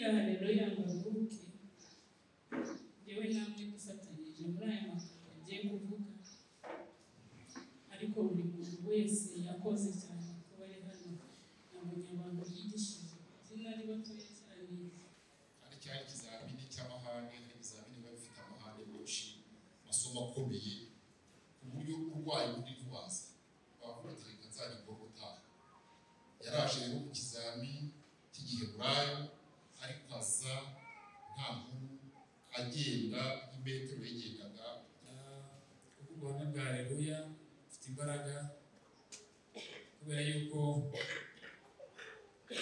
Kubwira haleluya ngo aruhuke, yewe namwe dufatanyije muri aya magambo agiye kuvuga, ariko buri muntu wese yakoze cyane kuba ari hano. Nabonye abantu bigishije kubyina ari batoya cyane. Kandi cyari ikizamini cy'amahane, hari ibizamini biba bifite amahane menshi, amasomo akomeye, ku buryo urwaye ubundi ntiwaza bavuga ati reka nzajya utaha. Yaraje rero mu kizami cy'igiheburayo, ariko aza nta nkuru, agenda nk'imetero yagendaga. Kuko ubuhamya bwa haleluya bufite imbaraga, kubera yuko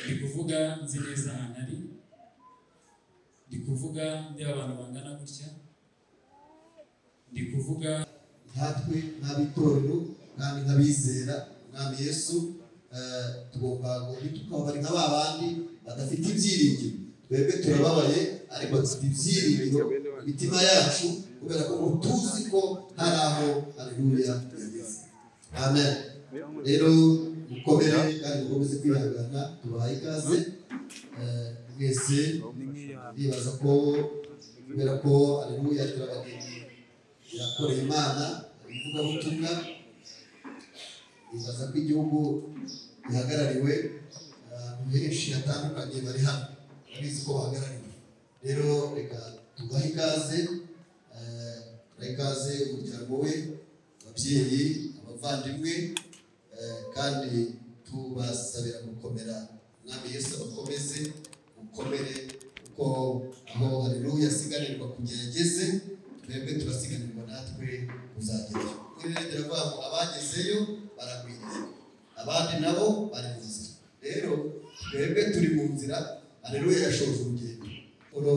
ndi kuvuga nzi neza ahantu ari, ndi kuvuga ndeba abantu bangana gutya, ndi kuvuga nkatwe nk'abitorero kandi nk'abizera Umwami Yesu. Tugomba tukaba nka ba bandi badafite ibyiringiro. Twebwe turababaye ariko dufite ibyiringiro imitima yacu, kubera ko tuzi ko hari aho haleluya yageze. Amen. Rero mukomere kandi mukomeze kwihangana, tubahaye ikaze mwese. Ndibaza ko kubera ko haleluya turabageni yakoreye Imana ivugabutumwa, ndibaza ko igihugu gihagarariwe ahantu henshi hatandukanye, bari hano babizi ko bahagarariwe. Rero reka tubahe ikaze, tubahe ikaze umuryango we, ababyeyi, abavandimwe, kandi tubasabira gukomera. Umwami Yesu abakomeze, mukomere, kuko aho haleluya asiganirwa kugera ageze, twebwe turasiganirwa natwe kuzagerayo. Biravuga ngo abagezeyo baragwiriye, abandi nabo bari mu nzira. Rero twebwe turi mu nzira, haleluya yashoje urugendo.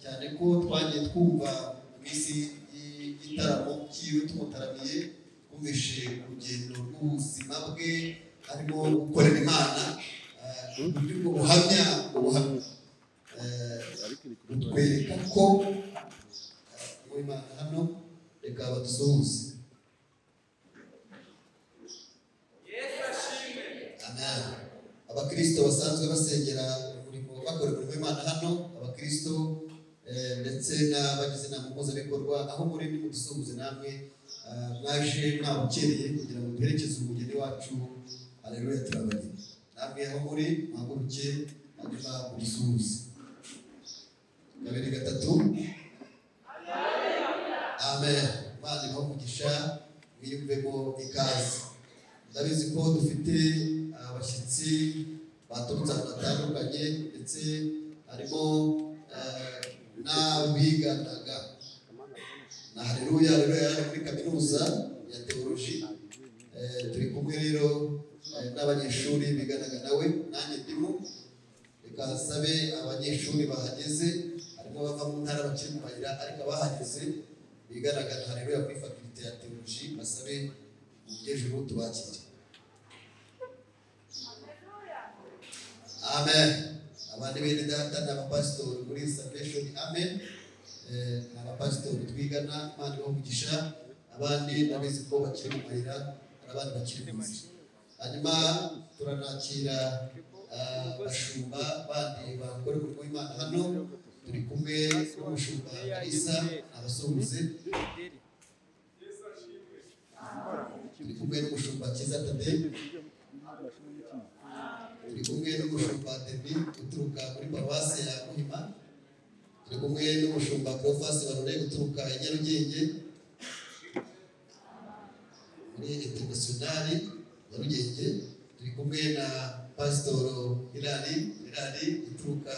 Cyane ko twagiye twumva iminsi y'igitaramo cyiwe tumutaramiye, twumvishe urugendo rw'ubuzima bwe, harimo gukorera Imana, uburyo bwo buhamya, ubuhamya butwereka ko Imana hano. Reka badusuhuze. Amen. Abakristo basanzwe basengera umurimo, bakora umurimo w'Imana hano, abakristo ndetse n'abagize inama mpuzabikorwa, aho muri ni mudusuhuze namwe. Mwaje mwabukereye kugira ngo duherekeze umugeni wacu haleluya turabageni. Namwe aho muri muhaguruke hanyuma mudusuhuze. 2 3. Amen. Imana ibahe umugisha, mwiyumvemo ikaze. Ndabizi ko dufite abashyitsi baturutse ahantu hatandukanye, ndetse harimo n'abiganaga na haleluya. Haleluya yari muri kaminuza ya teoloji. Turi kumwe rero n'abanyeshuri biganaga nawe, nanjye ndimo. Reka nsabe abanyeshuri bahageze, harimo abava mu ntara bakiri mu mayira, ariko abahageze biganaga na haleluya muri fakulite ya teoloji, basabe mujye tubakire. Amen. Abandi bene data ni abapasitori muri Salvation Amen, ni abapasitori twigana, Imana ibahe umugisha. Abandi ndabizi ko bakiri mu mayira, hari abandi bakiri mu nzira. Hanyuma turanakira abashumba bandi bakora umurimo w'Imana hano. Turi kumwe n'umushumba Kalisa, abasuhuze. Turi kumwe n'umushumba Kiza Tade, turi kumwe n'umushumba Denis uturuka muri paruwasi ya Muhima, turi kumwe n'umushumba Cleophas Barore uturuka i Nyarugenge muri Internationale Nyarugenge, turi kumwe na Pasitoro Hilari Hilari uturuka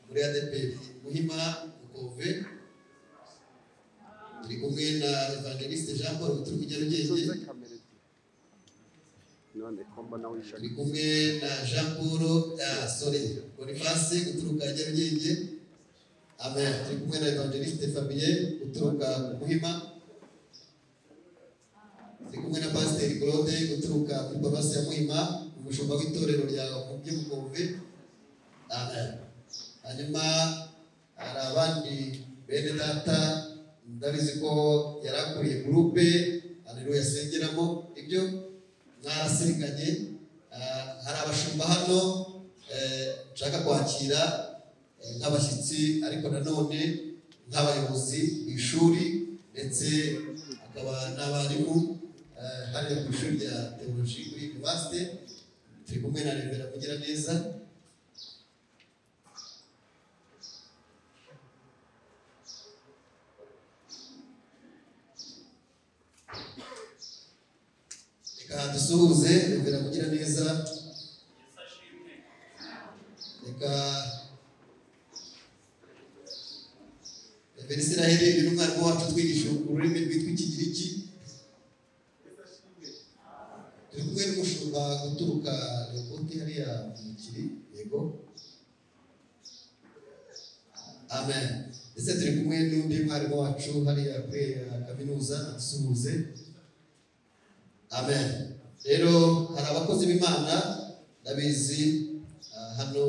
muri ADPR Muhima Mukove, turi kumwe na Evangeliste Jean Paul uturuka i Nyarugenge, turi kumwe na Jean Paul sorry Boniface uturuka i Nyarugenge. Amen. Turi kumwe na Evangeliste Fabien uturuka Muhima, turi kumwe na Pasiteri Claude uturuka muri paruwasi ya Muhima, umushumba w'itorero rya Mukove. Amen. Hanyuma hari abandi bene data, ndabizi ko yarakuriye groupe haleluya asengeramo, ibyo mwarasenganye. Hari abashumba hano nshaka kwakira. nk'abashyitsi ariko nanone nk'abayobozi mu ishuri ndetse akaba n'abarimu hariya ku ishuri rya teoloji kuri universite. Turi kumwe na Revera Mugiraneza. Reka dusuhuze Revera Mugiraneza. Reka Revera Israel ni umwarimu wacu twigisha ururimi rwitwa Ikigiriki. Turi kumwe n'umushumba guturuka Leopold hariya mu Kiri, yego. Amen. Ndetse turi kumwe n'undi mwarimu wacu hariya kuri kaminuza, asuhuze. Amen. Rero hari abakozi b'Imana ndabizi hano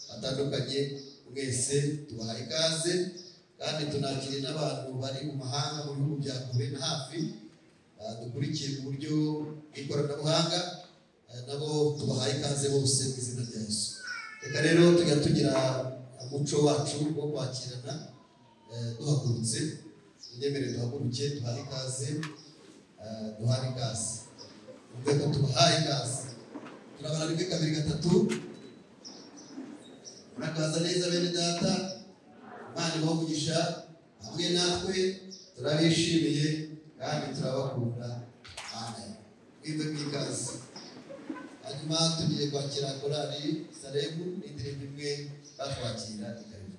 batandukanye, mwese tubahaye ikaze kandi tunakiriye n'abantu bari mu mahanga, mu bihugu bya kure na hafi dukurikiye mu buryo bw'ikoranabuhanga, nabo tubahaye ikaze bose mu izina rya Yesu. Reka rero tujya tugira umuco wacu wo kwakirana duhagurutse. Munyemerere duhaguruke duhaye ikaze, duhaye ikaze. Ubwo ko tubahaye ikaze, turabara 1 2 3. Murakaza neza bene data, Imana ibahe umugisha hamwe natwe, turabishimiye kandi turabakunda. Amen. Mwimbe mwikaze. Hanyuma tugiye kwakira korali Salemu n'indirimbo imwe batwakira ikaribu.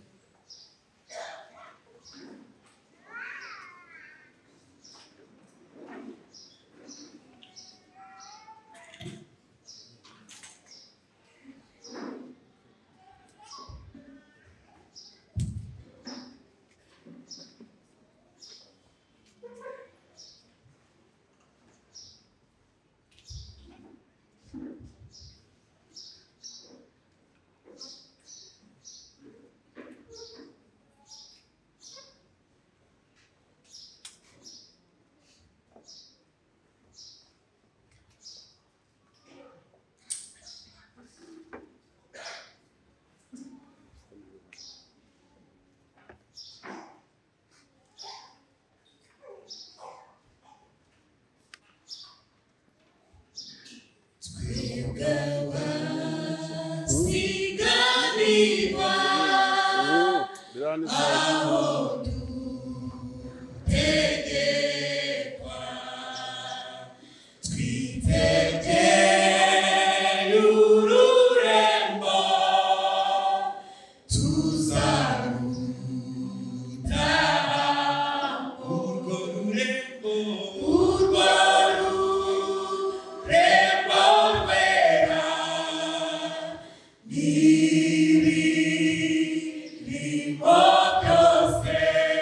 Byose.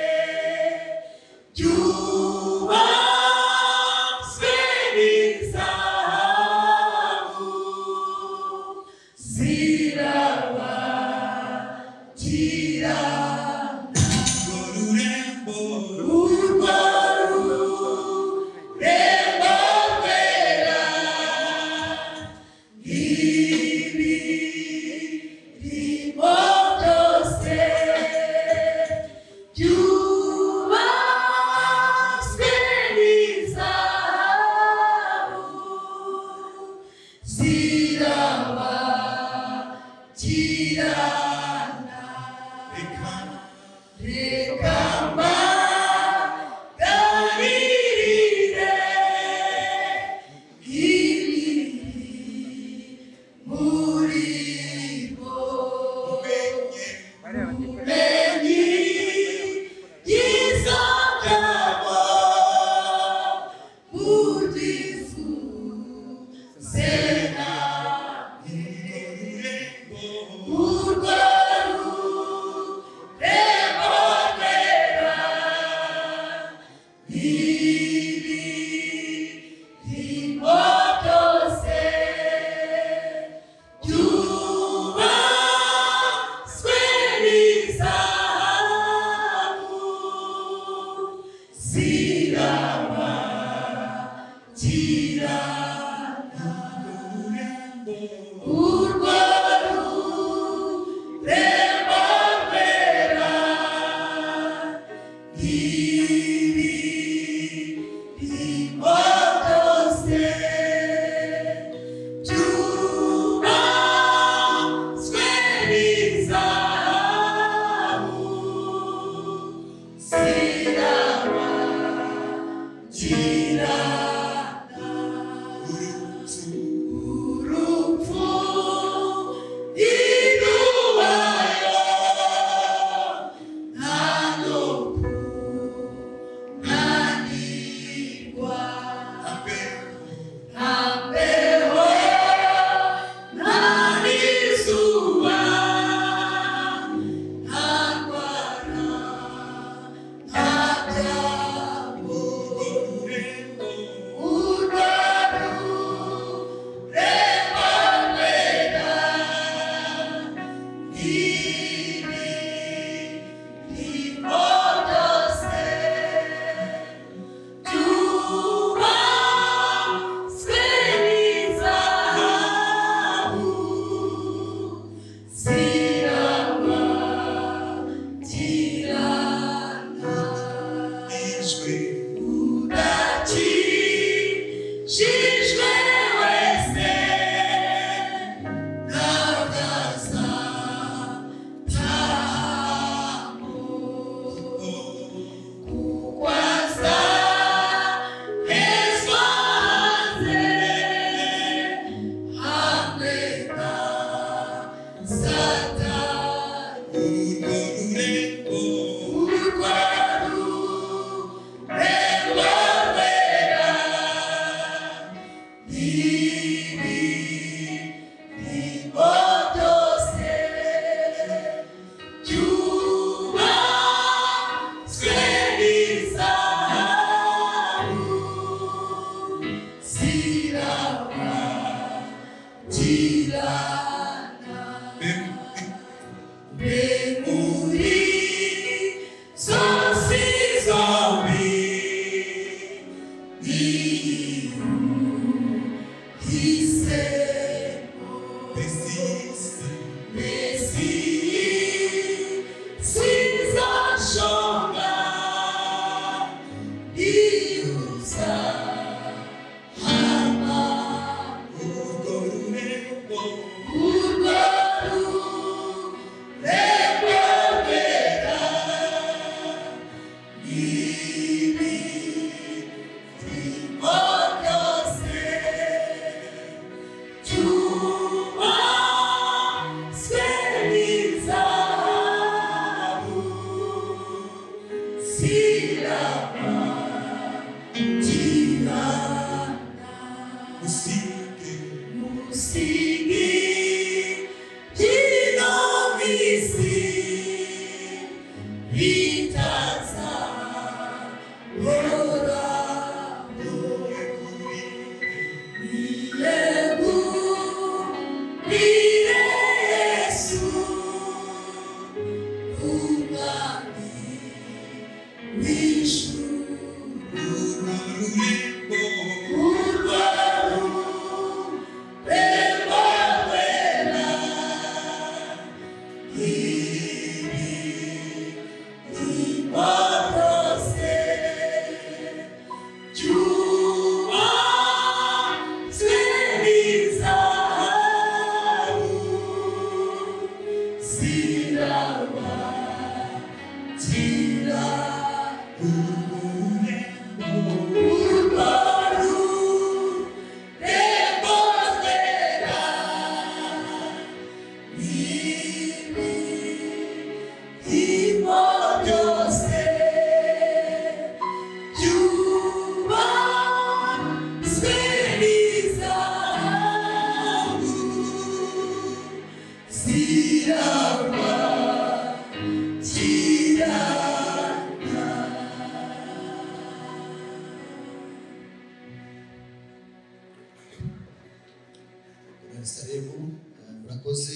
Yerusalemu murakoze.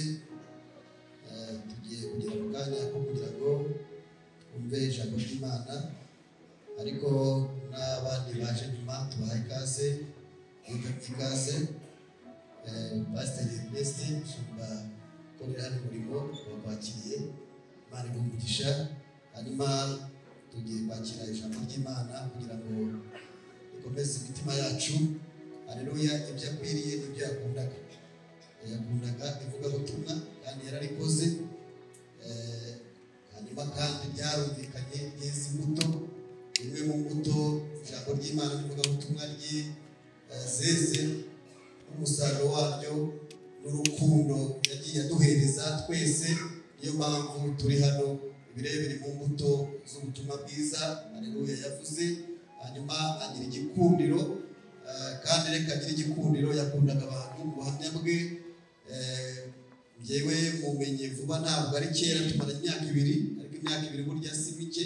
Tugiye kugera mu kanya ko kugira ngo twumve ijambo ry'Imana, ariko n'abandi baje nyuma tubahaye ikaze, bitabye ikaze. Pasiteri Ernest Mushumba ukorera hano umurimo wakwakiriye, Imana iguhe umugisha. Hanyuma tugiye kwakira ijambo ry'Imana kugira ngo rikomeze imitima yacu. Haleluya. Ibyo akwiriye n'ibyo yakundaga, yakundaga ivugabutumwa kandi yararikoze. Hanyuma kandi byarumvikanye byeze imbuto. Imwe mu mbuto ijambo ry'Imana n'ivugabutumwa rye zeze, n'umusaruro waryo n'urukundo yagiye aduhereza twese. Niyo mpamvu turi hano. Ibirebire mu mbuto z'ubutumwa bwiza, haleluya, yavuze. Hanyuma agira igikundiro, kandi reka agira igikundiro, yakundaga abantu mu buhamya bwe. Njyewe mumenye vuba, ntabwo ari kera, tumara imyaka 2, ariko imyaka 2 burya si mike.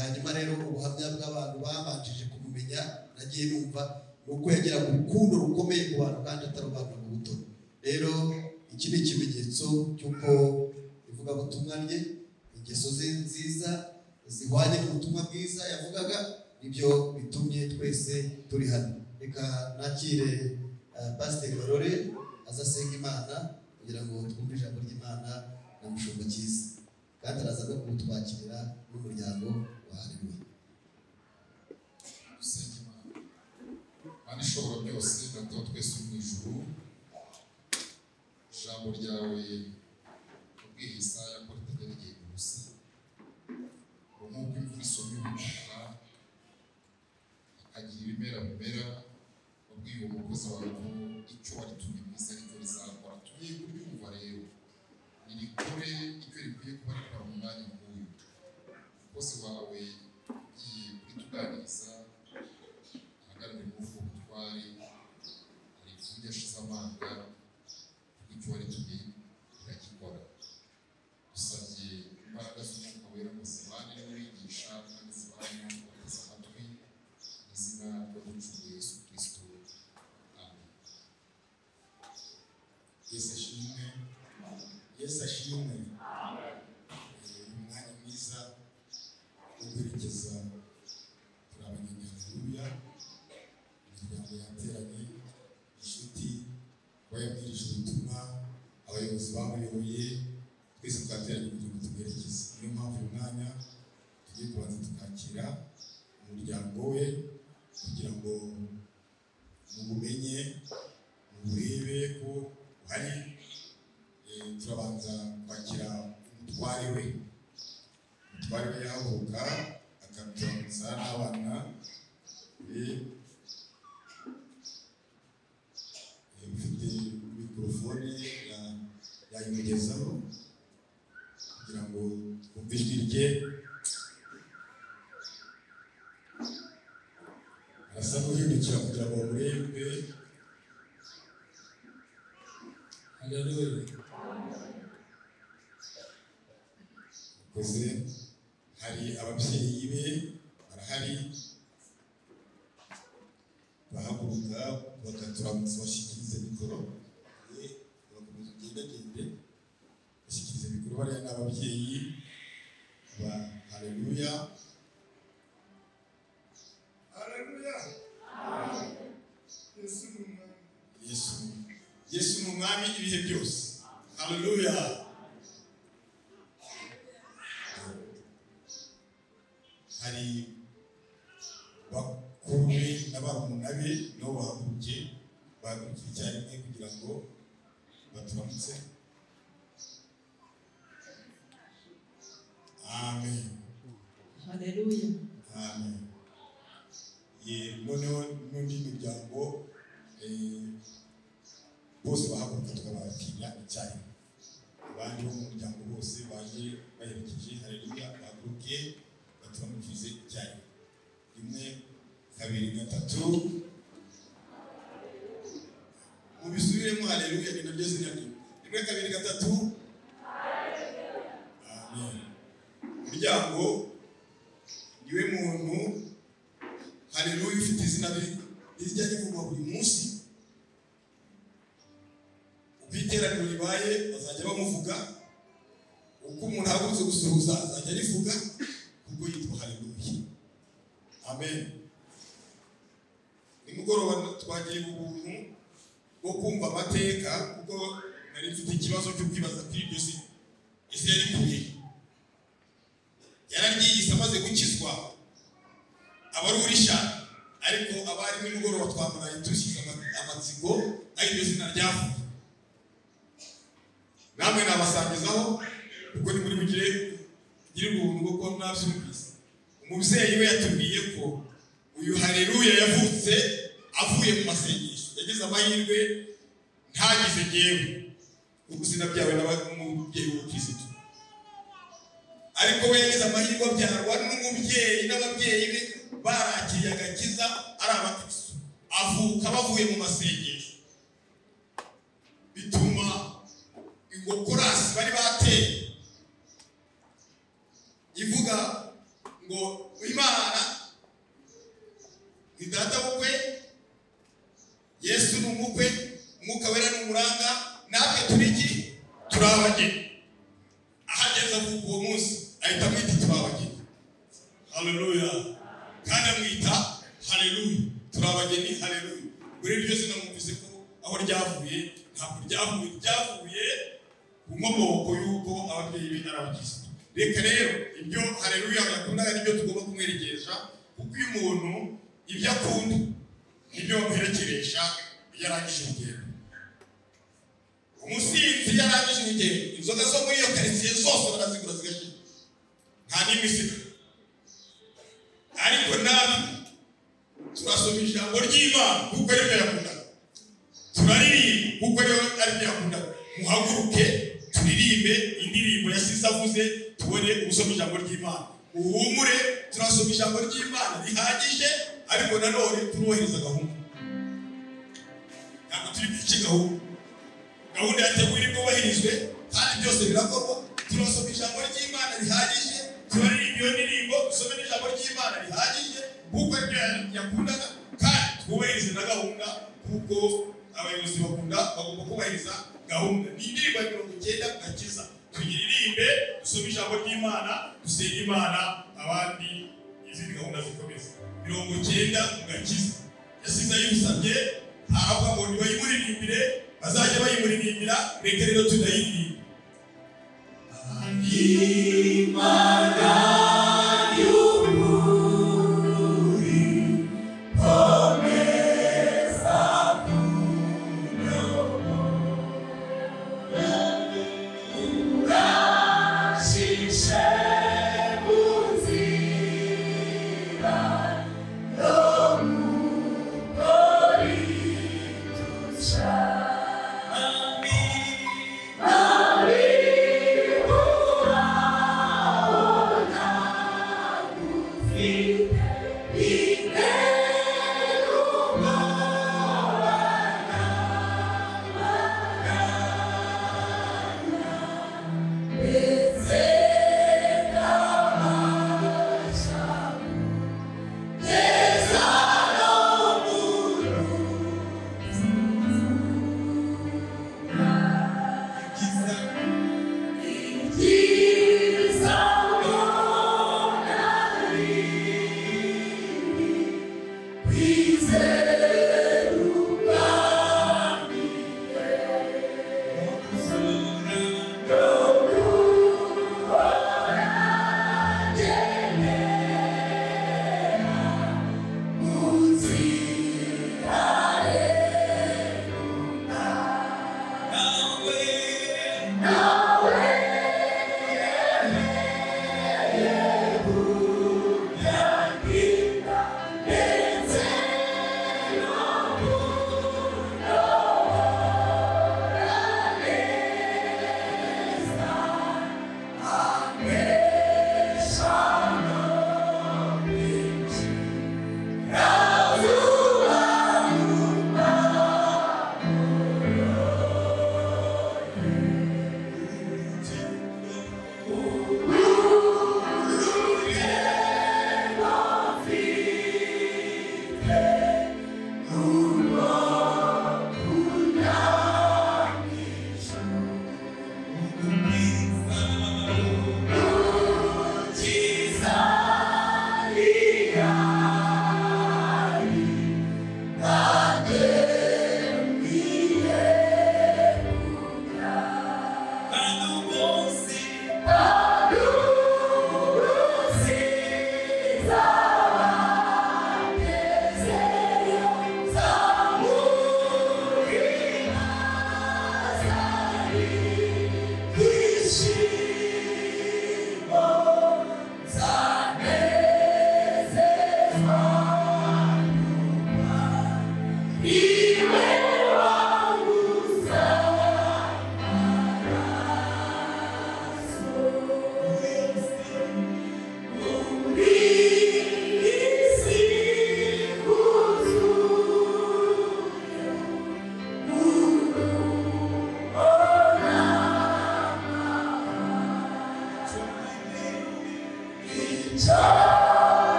Hanyuma rero ubuhamya bw'abantu babanjije kumumenya nagiye numva nuko yagiraga urukundo rukomeye ku bantu kandi atarobanura ku buto. Rero iki ni ikimenyetso cy'uko ivugabutumwa rye, ingeso ze nziza zihwanye n'ubutumwa bwiza yavugaga, nibyo bitumye twese turi hano. Reka nakire Pasiteri Barore azasenga Imana kugira ngo twumve ijambo ry'Imana na Mushumba Cyiza, kandi araza no kutwakirira n'umuryango wa Haleluya. Dusenga Imana. Mana ishobora byose, Data wa twese uri mu ijuru, ijambo ryawe wabwiye Yesaya ko ritajya rigenda ubusa, ngo nk'uko imvura isomye ubutaka hakagira ibimera bimera, wabwiye uwo mukozi wawe ko icyo waritumye mu isi aricyo rizakora. Tugiye kuryumva rero, nirikore icyo rikwiye kuba rikora mu mwanya nk'uyu. Umukozi wawe ugiye kurituganiriza ahagarare muri ubwo butware, arivuge ashize amanga, kuko icyo waritumye iragikora. Dusabye imbaraga z'Umwuka Wera ngo zibane n'uwigisha kandi zibane n'ubateze amatwi, mu izina ry'Umucunguzi Yesu Kristo, amen. Yesu ashimwe, Yesu ashimwe. Uyu mwanya mwiza wo kwerekeza turi abanyagihugu, imiryango yateranye, inshuti, abayabwirije ubutumwa, abayobozi bamuyoboye, twese twateranye kugira ngo tumwerekeze. Niyo mpamvu uyu mwanya tugiye kubanza tukakira umuryango we kugira ngo mubumenye, muburebe ko uhari. Turabanza kwakira umutware we. Umutware we yahaguruka akaturamutsa n'abana be. Ufite mikorofone yayimugezaho kugira ngo twumve ijwi rye. Arasa n'uhindukira kugira ngo bamurebe. Haleluya. Murakoze. Hari ababyeyi be barahari, bahaguruka bakaturamutsa, bashyikiriza mikoro, bagakomeza ugendagende bashyikiriza mikoro. Bariya ni ababyeyi ba Haleluya. Haleluya. Yesu ni umwami. Yesu ni umwami ibihe byose. Haleluya. Hari bakuru be na barumuna be nabo bahaguruke, bahagurukire icyarimwe kugira ngo baturamutse. Amen. Haleluya. Amen. Noneho n'undi miryango bose bahaguruka tukabakira icyarimwe. Abandi bo mu muryango bose baje baherekeje Haleluya, bahaguruke baturamukirize icyarimwe. 1 2 3. Mubisubiremo Haleluya, ni naryo zina rye. 1 2 3. Amen. Umuryango niwe muntu Haleluya ufite izina rijya rivugwa buri munsi. Uko iteraniro ribaye bazajya bamuvuga, uko umuntu ahagurutse gusuhuza azajya arivuga, kuko yitwa Haleluya. Amen. Nimugoroba twagiye ubuntu bwo kumva amateka, kuko nari mfite ikibazo cyo kwibaza kuri iryo zina. Ese yarikuye? Yararyiyise amaze gukizwa abarurisha, ariko abari nimugoroba twamaraye dushyize amatsiko aho iryo zina ryavuye. Namwe nabasangizaho kuko ni muri bugire ubuntu bwo kuba mwabyumvise. Umubyeyi we yatubwiye ko uyu Haleluya yavutse avuye mu masengesho, yagize amahirwe ntagize ngewe kuko sinabyawe n'umubyeyi w'umukirisitu, ariko we yagize amahirwe abyarwa n'umubyeyi n'ababyeyi be barakiriye agakiza ari abakristo, avuka bavuye mu masengesho, bituma ingokorasi bari bateye ivuga ngo Imana ni data w'ubukwe, Yesu ni umukwe, Umwuka Wera ni umuranga, natwe turi iki? Turi abageni. Ahageze avuka uwo munsi ahita amwita turi abageni. Haleluya. Kandi amwita Haleluya, turi abageni. Haleluya. Buri iryo zina mwumvise ko aho ryavuye, ntabwo ryavuye, ryavuye ku nkomoko y'uko ababyeyi be ari abakirisitu. Reka rero ibyo Haleluya yakundaga nibyo tugomba kumwerekesha, kuko uyu muntu ibyo akunda nibyo bamuherekeresha iyo arangije urugendo. Umusinzi iyo arangije urugendo, inzoga zo muri iyo karitsiye zose barazigura zigashira, nta n'imwe isigaye. Ariko natwe turasoma ijambo ry'Imana kuko aribyo yakundaga, turaririmba kuko aribyo yakundaga. Muhaguruke turirimbe indirimbo yasize avuze, tubone gusoma ijambo ry'Imana. Uhumure, turasoma ijambo ry'Imana rihagije, ariko nanone turohereza gahunda. Ntabwo turi bwice gahunda, gahunda yateguwe iri bwubahirizwe kandi byose birakorwa. Turasoma ijambo ry'Imana rihagije, turaririmba iyo ndirimbo, dusome n'ijambo ry'Imana rihagije kuko aribyo yakundaga, kandi twubahirize na gahunda kuko Abayobozi bakunda bagomba kubahiriza gahunda. Ni indirimbo ya 90 gakiza, tuyiririmbe, dusome ijambo ry'Imana, dusenge Imana, abandi izindi gahunda zikomeza. 90 gakiza yasize ayibisabye, aravuga ngo nibayimuririmbire, bazajya bayimuririmbira. Reka rero tunayiririmbe. Imana y'ukuri komeza kunyobora, uranshishe mu nzira yo mukori duca.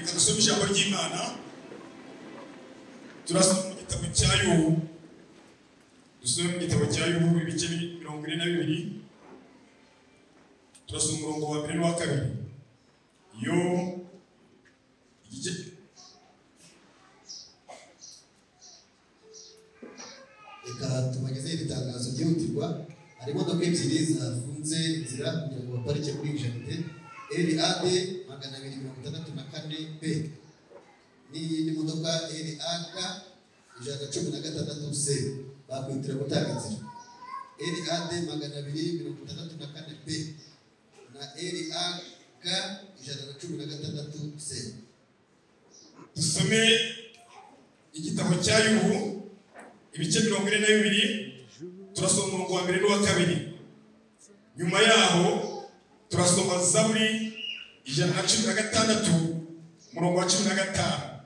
Reka dusome ijambo ry'Imana. Turasoma mu gitabo cya Yobu. Dusome mu gitabo cya Yobu ibice 42. Turasoma umurongo wa mbere n'uwa kabiri. Yobu igice. Reka tubagezeho iri tangazo ryihutirwa. Hari imodoka ebyiri zafunze inzira kugira ngo baparike muri iyi jaride, RAD 264 B n'iyindi modoka RAK 116 C. Bakwihutira gutanga inzira. RAD 264 B na RAK 116 C. Dusome igitabo cya Yobu ibice 42. Turasoma umurongo wa mbere n'uwa kabiri. Nyuma yaho turasoma Zaburi 116 umurongo wa 15.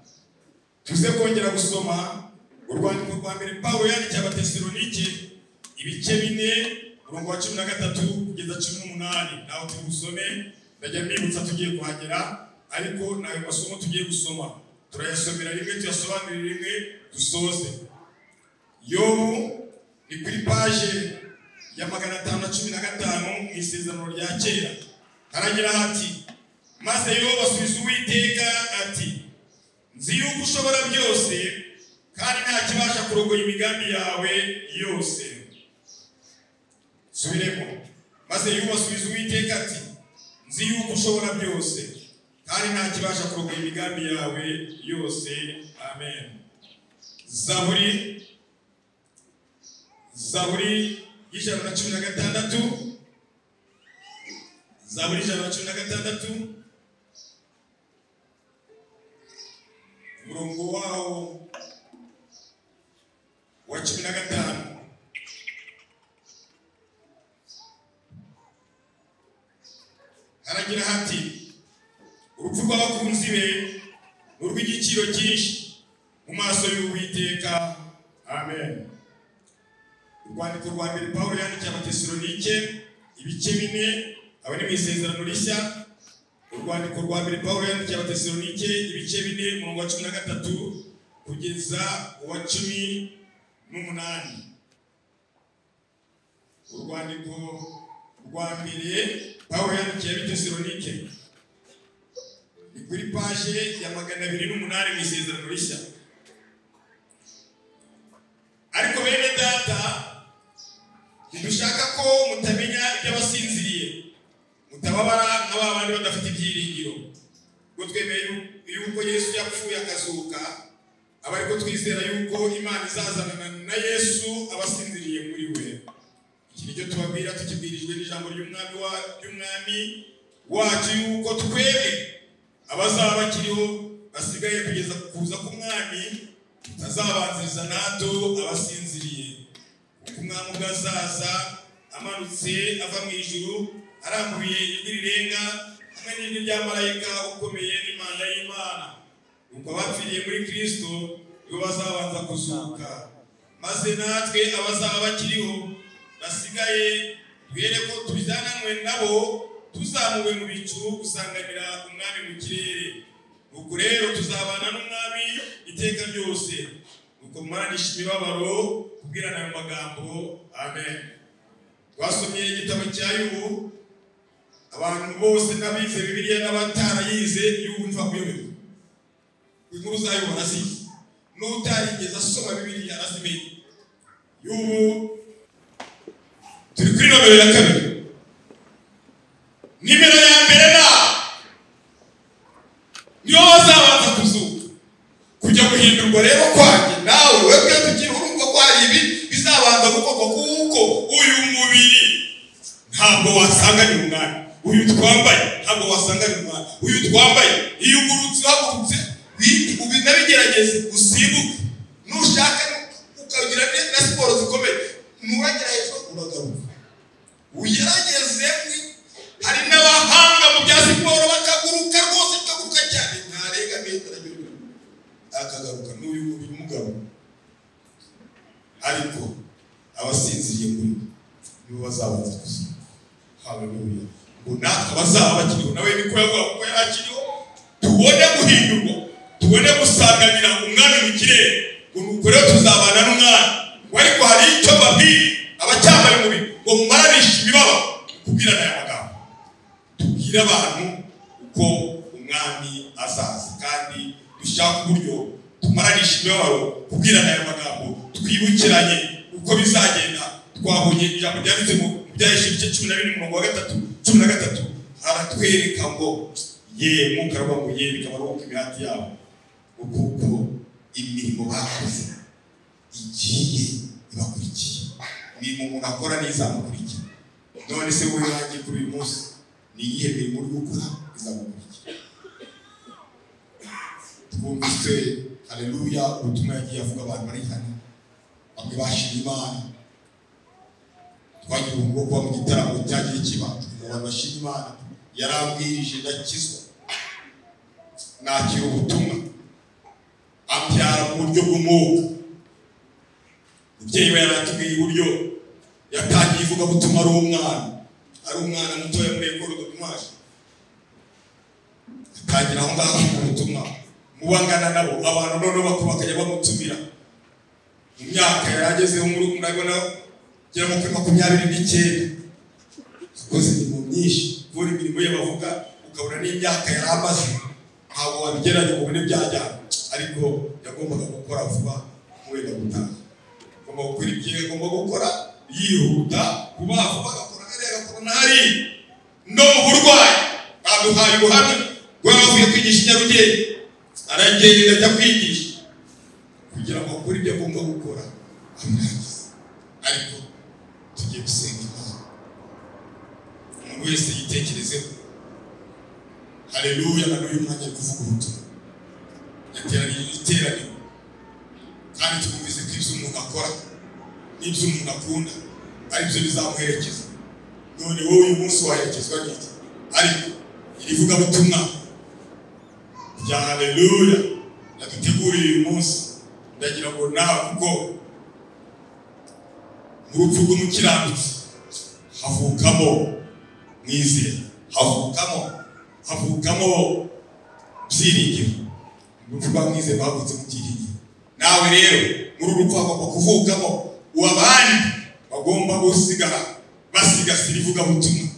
Tuze kongera gusoma urwandiko rwa mbere Pawulo yandikiye Abatesalonike ibice 4 umurongo wa 13 kugeza 18. Naho turi busome, ndajya mbibutsa tugiye kuhagera, ariko nayo masomo tugiye gusoma turayasomera rimwe, tuyasobanurire rimwe, dusoze. Yobu ni kuri paje ya 515 mu Isezerano rya Kera. Haragira hati: maze Yobu asubiza Uwiteka ati, nzi yuko ushobora byose kandi nta kibasha kurogoya imigambi yawe yose. Subiremo. Maze Yobu asubiza Uwiteka ati, nzi yuko ushobora byose kandi nta kibasha kurogoya imigambi yawe yose. Amen. Zaburi 116. Zaburi 116 umurongo wawo wa 15. Haragira hati: urupfu rw'abakunzi be ni urw'igiciro cyinshi mu maso y'Uwiteka. Amen. Urwandiko rwa mbere Pawulo yandikiye Abatesalonike ibice 4, aba ni mu Isezerano Rishya. Urwandiko rwa mbere Pawulo yandikiye Abatesalonike ibice 4 umurongo wa 13 kugeza uwa 18. Urwandiko rwa mbere Pawulo yandikiye Abatesalonike ni kuri paje ya 208 mu Isezerano Rishya. Ariko bene data, ntidushaka ko mutamenya iby'abasinziriye, mutababara nka ba bandi badafite ibyiringiro. Ubwo twemeye yuko Yesu yapfuye akazuka, aba ariko twizera yuko Imana izazanana na Yesu abasinziriye muri we. Iki nicyo tubabwira tukibwirijwe n'ijambo ry'Umwami wacu, yuko twebwe abazaba bakiriho basigaye kugeza kuza k'Umwami tutazabanziriza nato abasinziriye. Kuko Umwami ubwo azaza amanutse ava mu ijuru arambuye ijwi rirenga hamwe n'ijwi rya marayika ukomeye n'imana y'Imana. Nuko abapfiriye muri Kristo nibo bazabanza kuzuka, maze natwe abazaba bakiriho basigaye duhere ko tujyananwe nabo tuzamuwe mu bicu gusanganira Umwami mu kirere. Nuko rero tuzabana n'Umwami iteka ryose. Nuko mumaranisha imibabaro kubwirana ayo magambo. Amen. Twasomye igitabo cya Yobu. Abantu bose n'abize Bibiliya n'abatarayize, Yobu ntibakuyoberwa. Inkuru zayo barazizi, n'utarigeze asoma Bibiliya arazimenya. Yobu turi kuri nomero ya 2. Nimero ya mbere na niyo bazabanza kuzuka. Kujya guhindurwa rero kwanjye nawe webwe tukiri, urumva ko hari ibi bizabanza gukorwa, kuko uyu mubiri ntabwo wasanganira Umwami. Uyu twambaye ntabwo wasanganira Umwami. Uyu twambaye iyo ugurutse uhagurutse unabigerageze usimbuke, nushaka ukagira na siporo zikomeye, nuragera hejuru uragaruka. Ugerageze. Hari n'abahanga mu bya siporo bakaguruka rwose, bakaguruka cyane, ntarenga metero akagaruka. N'uyu mubiri umugabo, ariko abasinziriye muri nibo bazabanza kuzuka. Haleluya. Ngo natwe abazaba bakiriho, nawe niko yavuga kuko yari akiriho. Tubone guhindurwa, tubone gusanganira umwami mu kirere. Ngo nuko rero tuzabana n'umwami. Ngo ariko hari icyo mbabwira abacyambaye umubiri, ngo mumaranishe imibabaro. Kubwirana aya magambo, tubwire abantu uko umwami azaza, kandi dushaka uburyo tumaranisha imibabaro. Kubwirana aya magambo, twibukiranye uko bizagenda. Twabonye ijambo ryanditse mu Byahishwe ibice 12 umurongo wa 3, 13, aratwereka ngo ye Mwuka aravuga ngo ye bikaba ari uko imihati yabo, kuko imirimo bakoze igiye ibakurikiye. Imirimo umuntu akora n'izamukurikira. None se wowe nanjye kuri uyu munsi ni iyihe mirimo uri gukora izamukurikira? Twumvise haleluya ubutumwa yagiye avuga, abantu bari hano bamwe bashimye Imana. Twagiye ubuntu bwo kuba mu gitaramo cyagiye kiba, abantu bashima Imana. Yarambwirije ndakizwa, nakira ubutumwa, ambyara mu buryo bw'umwuka. Umubyeyi we yaratubwiye uburyo yatangiye ivugabutumwa ari umwana mutoya muri ekoro dukumaje, atangira aho ngaho ubutumwa mu bangana nabo. Abantu noneho bakuru bakajya bamutumira. Mu myaka yari agezeho muri murabona gera muri 29, akoze imirimo myinshi. Kubona imirimo ye bavuga ukabona n'imyaka yari amaze, ntabwo wabigereranya ngo ubone byajyana, ariko yagombaga gukora vuba wenda gutaha. Agomba gukora ibyo agomba gukora yihuta, vuba vuba, agakora hariya, agakora na hariya. No mu burwayi baduhaye ubuhamya bwo bavuye kwigisha i Nyarugenge, aragenda ajya kwigisha kugira ngo akore ibyo agomba gukora abirangize. Ariko tugiye gusenga Imana, umuntu wese yitekerezeho. Haleluya, na n'uyu mwanya ari kuvuga ubutumwa, yateraniye iteraniro, kandi twumvise ko ibyo umuntu akora n'ibyo umuntu akunda ari byo bizamuherekeza. None wowe uyu munsi waherekezwa n'iki? Ariko iri vugabutumwa rya haleluya yaduteguriye uyu munsi, ndagira ngo nawe, kuko mu rupfu rw'umukiranutsi havukamo mwizera, havukamo byiringiro. Mu rupfu rwa mwizera havutse mu byiringiro. Nawe rero muri uru rupfu hagomba kuvukamo uwabandi bagomba gusigara basigasira ivugabutumwa,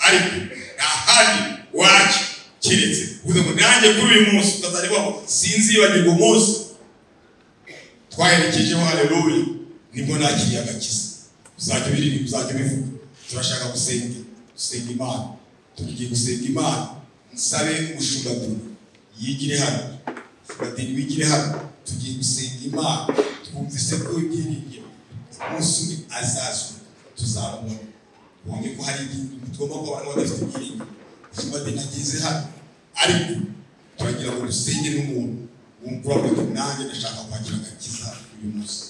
ariko nta handi wacu keretse uvuze ngo nanjye kuri uyu munsi utazajya uvuga ngo sinzibagirwa umunsi twaherekejeho haleluya, nibwo nakiriye agakiza. Uzajya ubiririmba, uzajya ubivuga. Turashaka gusenga, gusenga Imana. Tugiye gusenga Imana. Nsabe umushumba yigire hano, umushumba wigire hano. Tugiye gusenga Imana. Twumvise ko ibyiringiro umunsi umwe azazuka, tuzamubona. Tubonye ko hari ibyiringiro, tugomba kuba abantu badafite ibyiringiro. Umushumba ageze hano, ariko turagira ngo dusenge n'umuntu wumva uravuga ati nanjye ndashaka kwakira agakiza uyu munsi.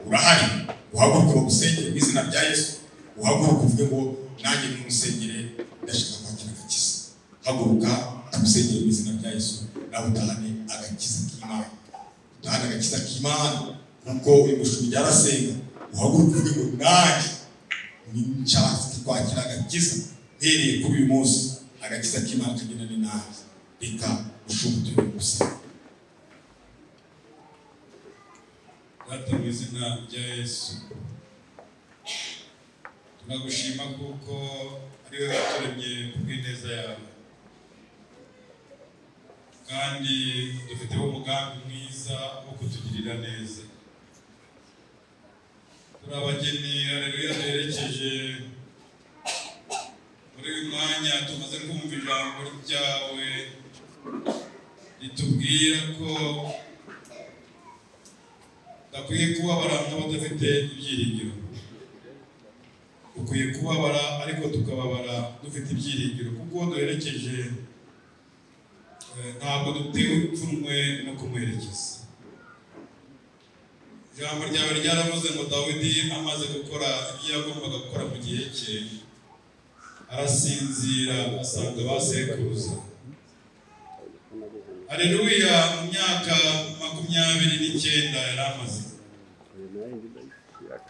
Urahari, uhaguruke bagusengere mu izina rya Yesu. Uhaguruke uvuge ngo nanjye nimusengere ndashaka kwakira agakiza. Haguruka tugusengere mu izina rya Yesu, nawe utahane agakiza k'Imana. Utahane agakiza k'Imana, kuko uyu mushumba yarasenga. Uhaguruke uvuge ngo nanjye nshaka kwakira agakiza mpereye kuri uyu munsi, agakiza k'Imana kagendane nanjye. Reka mushumba turi gusenga. Data mu izina rya Yesu, tunagushima kuko ari wowe waturemye kubw'ineza yawe, kandi dufiteho umugambi mwiza wo kutugirira neza. Turi abageni, haleluya, duherekeje muri uyu mwanya tumaze kumva ijambo ryawe ritubwira ko dakwiye kubabara nk'abadafite ibyiringiro. Dukwiye kubabara ariko tukababara dufite ibyiringiro, kuko duherekeje ntabwo dutewe ipfunwe no kumuherekeza. Ijambo ryawe ryaravuze ngo Dawidi amaze gukora ibyo yagombaga gukora mu gihe cye, arasinzira asanga ba sekuruza. Haleluya, mu myaka 29 yari amaze,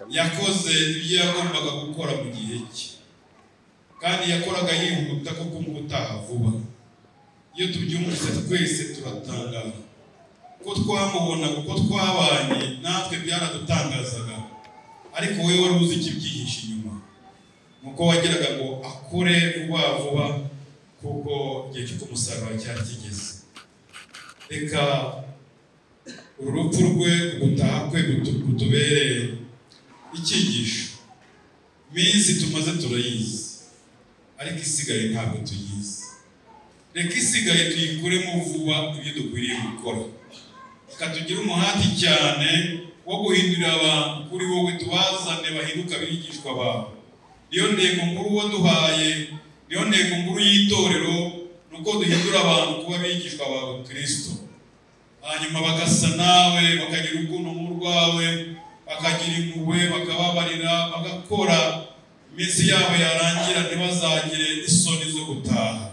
yakoze ibyo yagombaga gukora mu gihe cye, kandi yakoraga yihuta kuko umutaha vuba. Iyo tubyumvise twese turatangara, ko twamubonaga uko twabanye natwe byaradutangazaga, ariko wowe wari uzi ikibyihishe inyuma, nuko wageraga ngo akure vuba vuba kuko igihe cyo kumusarura cyari kigeze. Reka uru rupfu rwe, ugutaha kwe kutubereye icyigisho. Iminsi tumaze turayizi, ariko isigaye ntabwo tuyizi. Reka isigaye tuyikuremo vuba ibyo dukwiriye gukora. Reka tugire umuhati cyane wo guhindurira abantu kuri wowe, tubazane bahinduka abigishwa bawe. Niyo ntego nkuru waduhaye, niyo ntego nkuru y'itorero, ni uko duhindura abantu kuba abigishwa bawe Kristo, hanyuma bagasa nawe, bakagira urukundo nk'urwawe, bakagira impuhwe, bakababarira, bagakora. Iminsi yabo yarangira ntibazagire isoni zo gutaha.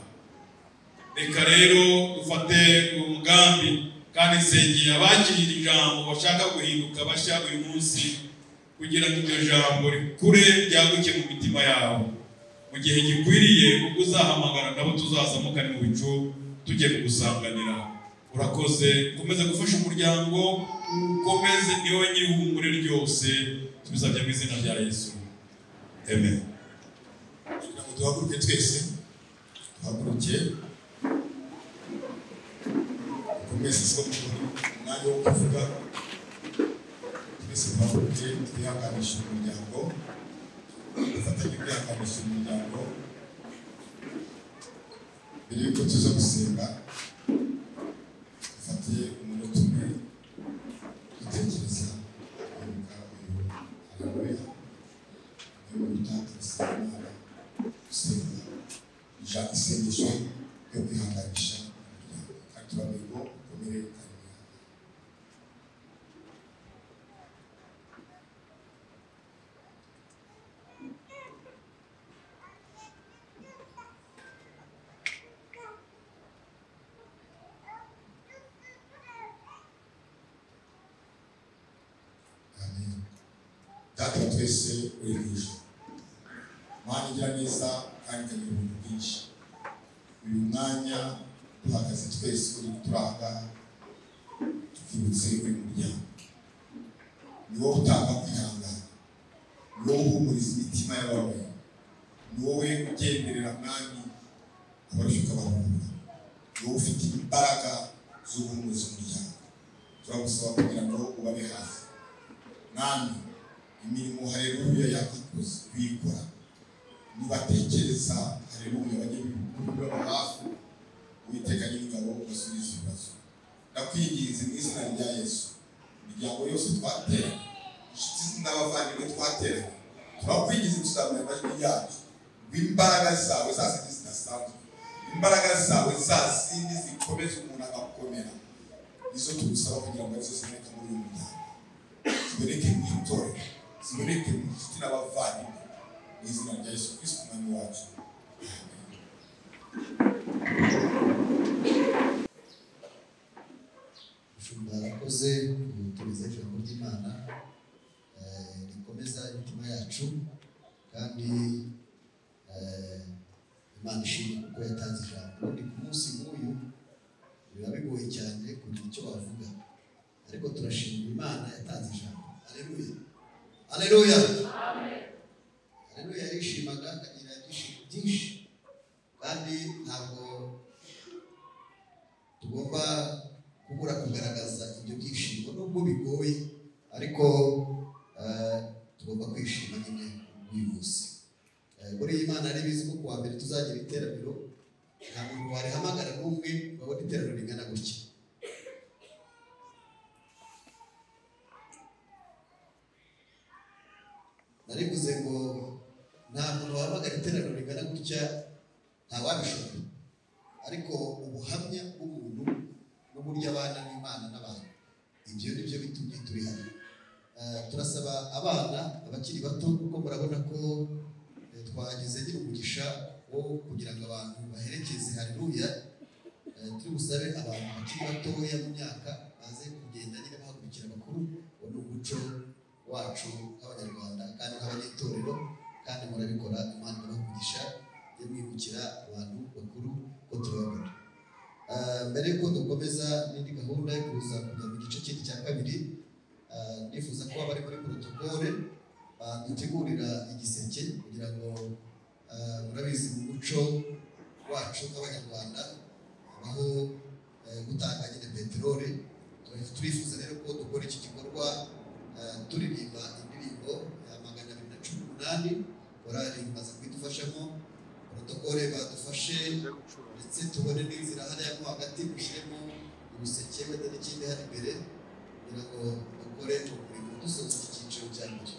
Reka rero dufate uwo mugambi, kandi nsengeye abakiriye ijambo bashaka guhinduka bashya uyu munsi, kugira ngo iryo jambo rikure ryaguke mu mitima yabo. Mu gihe gikwiriye ubwo uzahamagara nabo tuzazamukane mu bicu tujye kugusanganira. Urakoze, ukomeze gufasha umuryango, ukomeze ni wowe nyir'ihumure ryose. Tubisabye mu izina rya Yesu, amen. Kugira ngo duhaguruke twese, duhaguruke twese siko tubona umwanya wo kuvuga. Twese duhaguruke twihanganishe umuryango, dufatanye kwihanganisha umuryango. Mbere y'uko tuza gusenga, dufate umunota umwe dutekereza kwibuka uyu Haleluya. Niyo minota turasenga Imana, gusenga isengesho ryo kwihanganisha umuryango, kandi turababwira ngo ukomere kandi mwihangane. Amen. Data wa twese uri mu ijuru, Mana igira neza kandi ikagira ubuntu bwinshi, uyu mwanya duhagaze twese uri turahangaha tukibutse uyu muryango. Ni wowe utanga kwihangana, ni wowe uhumuriza imitima y'abababaye, ni wowe ugenderera Mwami abarushye ukabaruhura, ni wowe ufite imbaraga zo guhumuriza umuryango. Turagusaba kugira ngo ubabe hafi Mwami. Imirimo haleluya yakakoze bikora, nibatekereza haleluya bajye baba hafi. Uwiteka Nyiringabo basubize ibibazo. Ndakwinginze mu izina rya Yesu, imiryango yose twateranye, inshuti n'abavandimwe twateranye, turakwinginze tuzamura amajwi yacu ngo imbaraga zawe za zindi zidasanzwe, imbaraga zawe za zindi zikomeza umuntu agakomera, nizo tugusaba kugira ngo arizo ziboneke muri uyu muryango, ziboneke mu itorero, ziboneke mu nshuti n'abavandimwe, mu izina rya Yesu Kristo Umwami wacu. Amen. Umushumba arakoze kutugezaho ijambo ry'Imana rikomeza imitima yacu, kandi Imana ishimwe kuko yatanze ijambo. Ubundi ku munsi nk'uyu biba bigoye cyane kugira icyo bavuga, ariko turashimira Imana yatanze ijambo. Haleluya, haleluya, haleluya. Yarishimaga akagira ibyishimo byinshi, kandi ntabwo tugomba kubura kugaragaza ibyo byishimo nubwo bigoye, ariko tugomba kwishima nyine uyu munsi. Muri iyi Imana yari ibizi ko kuwa mbere tuzagira iteraniro, nta muntu warihamagara n'umwe babona iteraniro ringana gutya. Narivuze ngo nta muntu wahamagara iteraniro ringana gutya, ntawabishobora, ariko ubuhamya bw'umuntu n'uburyo abana n'Imana n'abantu, ibyo ni byo bitumye turi hano. Turasaba abana abakiri bato, kuko murabona ko twagize nyiri umugisha wo kugira ngo abantu baherekeze haleluya. Turi busabe abantu bakiri batoya mu myaka baze kugenda nyine bahagurukira abakuru. Uwo ni umuco wacu nk'Abanyarwanda kandi nk'abanyetorero, kandi murabikora. Imana ibahe umugisha, mujye mwibukira abantu bakuru ko turababona. Mbere yuko dukomeza n'indi gahunda yo kuza kujya mu gice kindi cya kabiri, ndifuza ko abari muri protokole badutegurira igiseke kugira ngo murabizi mu muco wacu nk'Abanyarwanda habaho gutanga nyine peteroli. Turifuza rero ko dukora iki gikorwa turirimba indirimbo ya 218, korali imaze kudufashamo, protokole badufashe, ndetse tubone n'inzira hariya mo hagati dushyiremo ibiseke wenda n'ikindi hari imbere kugira ngo dukore umurimo dusoza iki cyiciro cya mbere.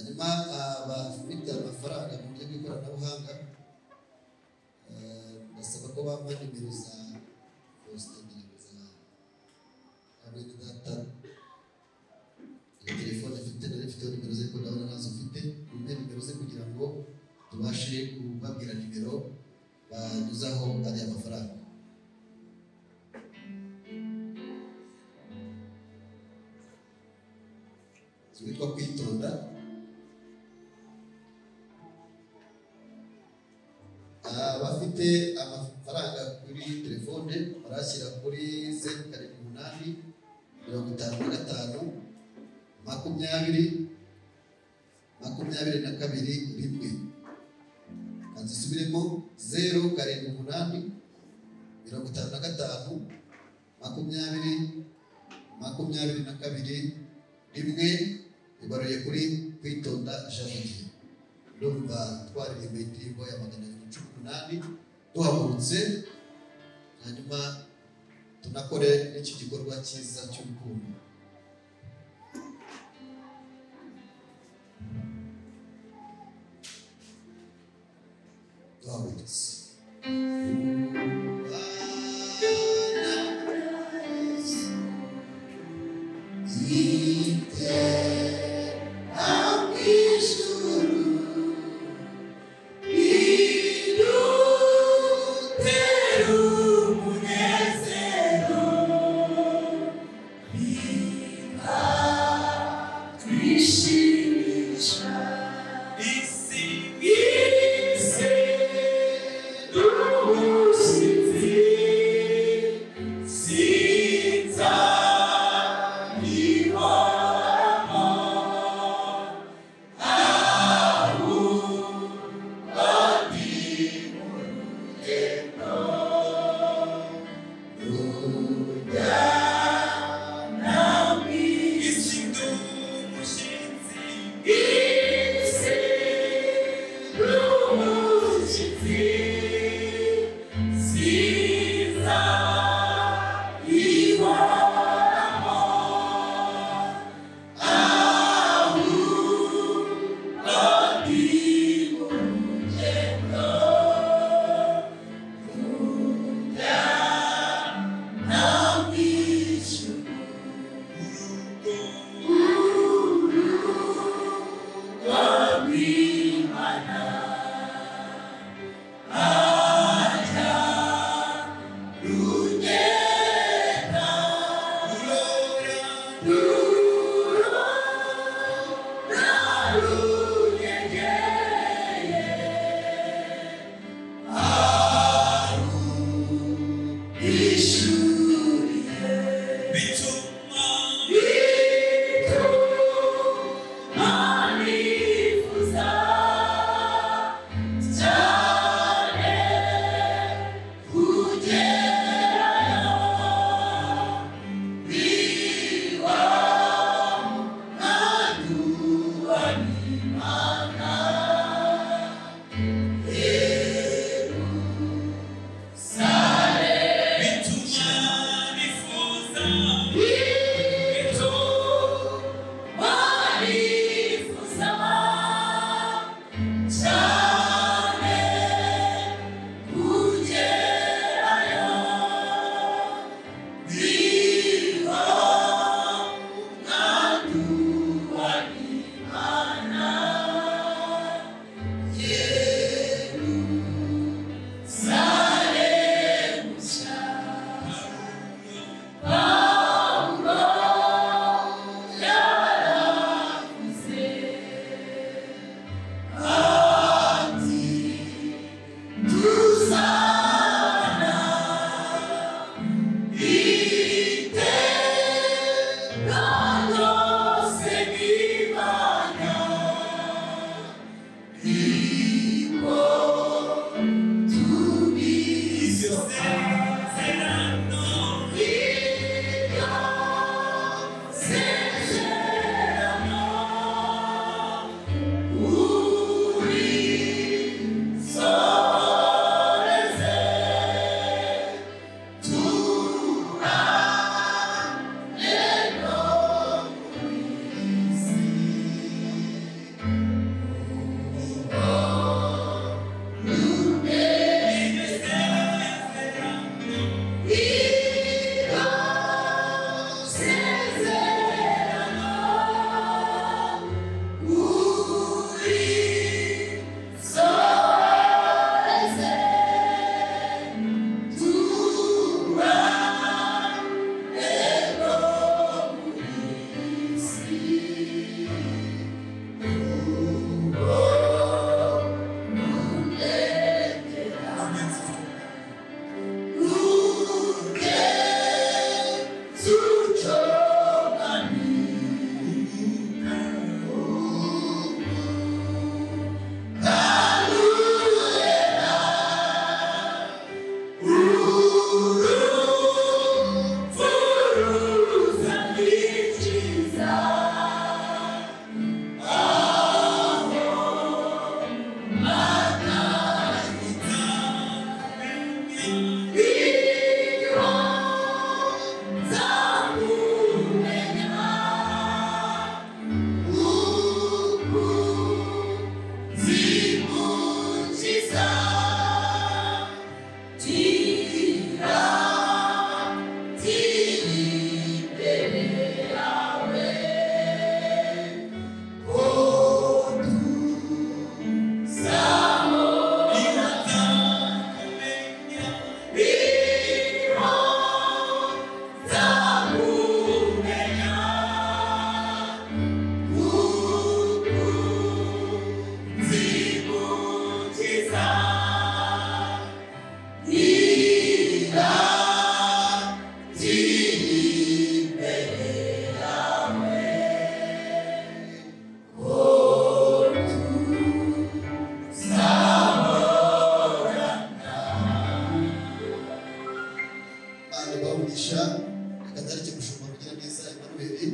Hanyuma abafite amafaranga mu buryo bw'ikoranabuhanga basaba ko bampa nimero za Faustin, nimero za hamwe data, telefone afite nari mfiteho nimero ze ariko ndabona ntazo mfite. Mumpe nimero ze kugira ngo tubashe kubabwira nimero banyuzaho ariya mafaranga. Witwa Kwitonda. Abafite amafaranga kuri telefone barashyira kuri 078 55 20 22 1. Kanzisubiremo 078 55 20 22 1, ibaruye kuri Kwitonda Jean de Dieu. Ndumva twaririmba indirimbo ya 218 duhagurutse, hanyuma tunakore n'iki gikorwa cyiza cy'urukundo. Duhagurutse. Bituma Imana ibahe umugisha. Reka ndareke mushumba Rugiraneza Emmanuel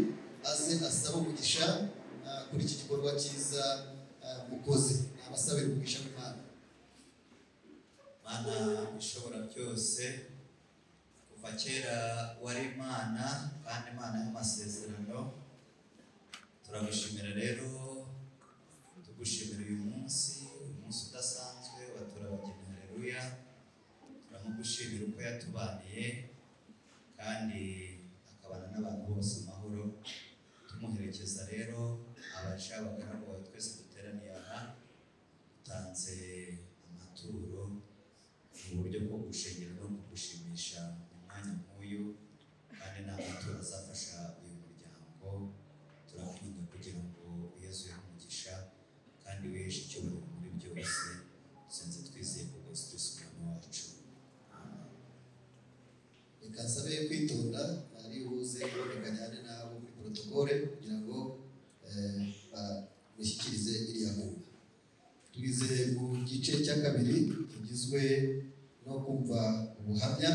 aze asaba umugisha kuri iki gikorwa cyiza mukoze. Nabasabira umugisha w'Imana. Mana ishobora byose, kuva kera wari Imana kandi Imana y'amasezerano, turagushimira rero, tugushimira uyu munsi, uyu munsi udasanzwe wa Turabageni. Haleluya. Turamugushimira uko yatubaniye kandi akabana n'abantu bose amahoro. Tumuherekeza rero abaja abagaragu bawe twese duteraniye aha, dutanze amaturo mu buryo bwo gushengera no kugushimisha mu mwanya nk'uyu, kandi ni amaturo azafasha uyu muryango. Turakwinginga kugira ngo Yesu yahe umugisha kandi wiheshe icyubahiro muri byose. Dusenze twizeye ku bwa Yesu Kristo Umwami wacu. Amen. Reka nsabe kwitonda, ari buze kuboneka cyane n'abo muri protokole kugira ngo bamushyikirize iriya nkunga. Tugeze mu gice cya kabiri kigizwe no kumva ubuhamya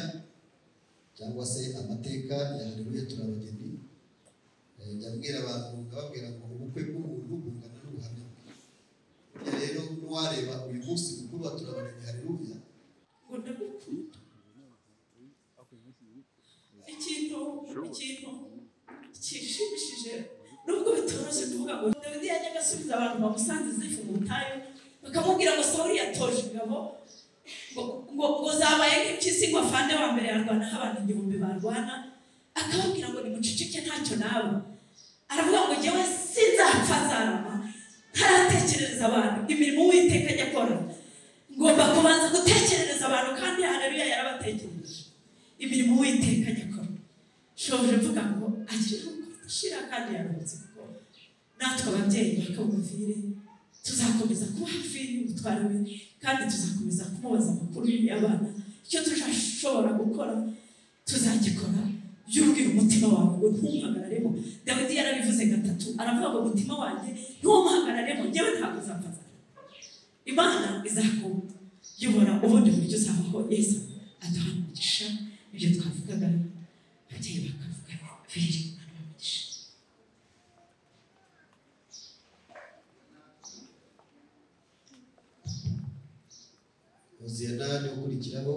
cyangwa se amateka ya Haleluya Turabageni. Njya mbwira abantu nkababwira ngo ubukwe bw'umuntu bungana n'ubuhamya bwe. Burya rero n'uwareba uyu munsi mukuru wa Turabageni Haleluya, ngo ndagukunda. Ikintu kinshimishije nubwo bitoroshye kuvuga ngo Dawidi yajyaga asubiza abantu bamusanze Zifu mu butayu, bakamubwira ngo Sawuli yatoje ingabo ngo zabaye nk'impyisi, ngo afande wa mbere yarwanaho abantu 1000 barwana, akababwira ngo nimuceceke ntacyo naba. Aravuga ngo njyewe sinzapfa nzarama ntaratekerereza abantu imirimo Uwiteka ajya akora. Ngomba kubanza gutekerereza abantu, kandi Haleluya yarabatekereje imirimo Uwiteka ajya akora. Shoje mvuga ngo agira shira kandi yarutse, kuko natwe ababyeyi bakabumvire tuzakomeza kuba hafi y'umutware we, kandi tuzakomeza kumubaza amakuru y'abana. Icyo tuzashobora gukora tuzagikora. By'ubwira umutima wawe ngo ntumuhagararemo. Dawidi yarabivuze gatatu, aravuga ngo umutima wanjye ntumuhagararemo, njyewe ntabwo nzapfa. Imana izakuyobora ubundi buryo uzabaho. Yesu aduha umugisha. Ibyo twavugaga ababyeyi bakavuga biri Imana umugisha. Hoziyana niwe ukurikiraho,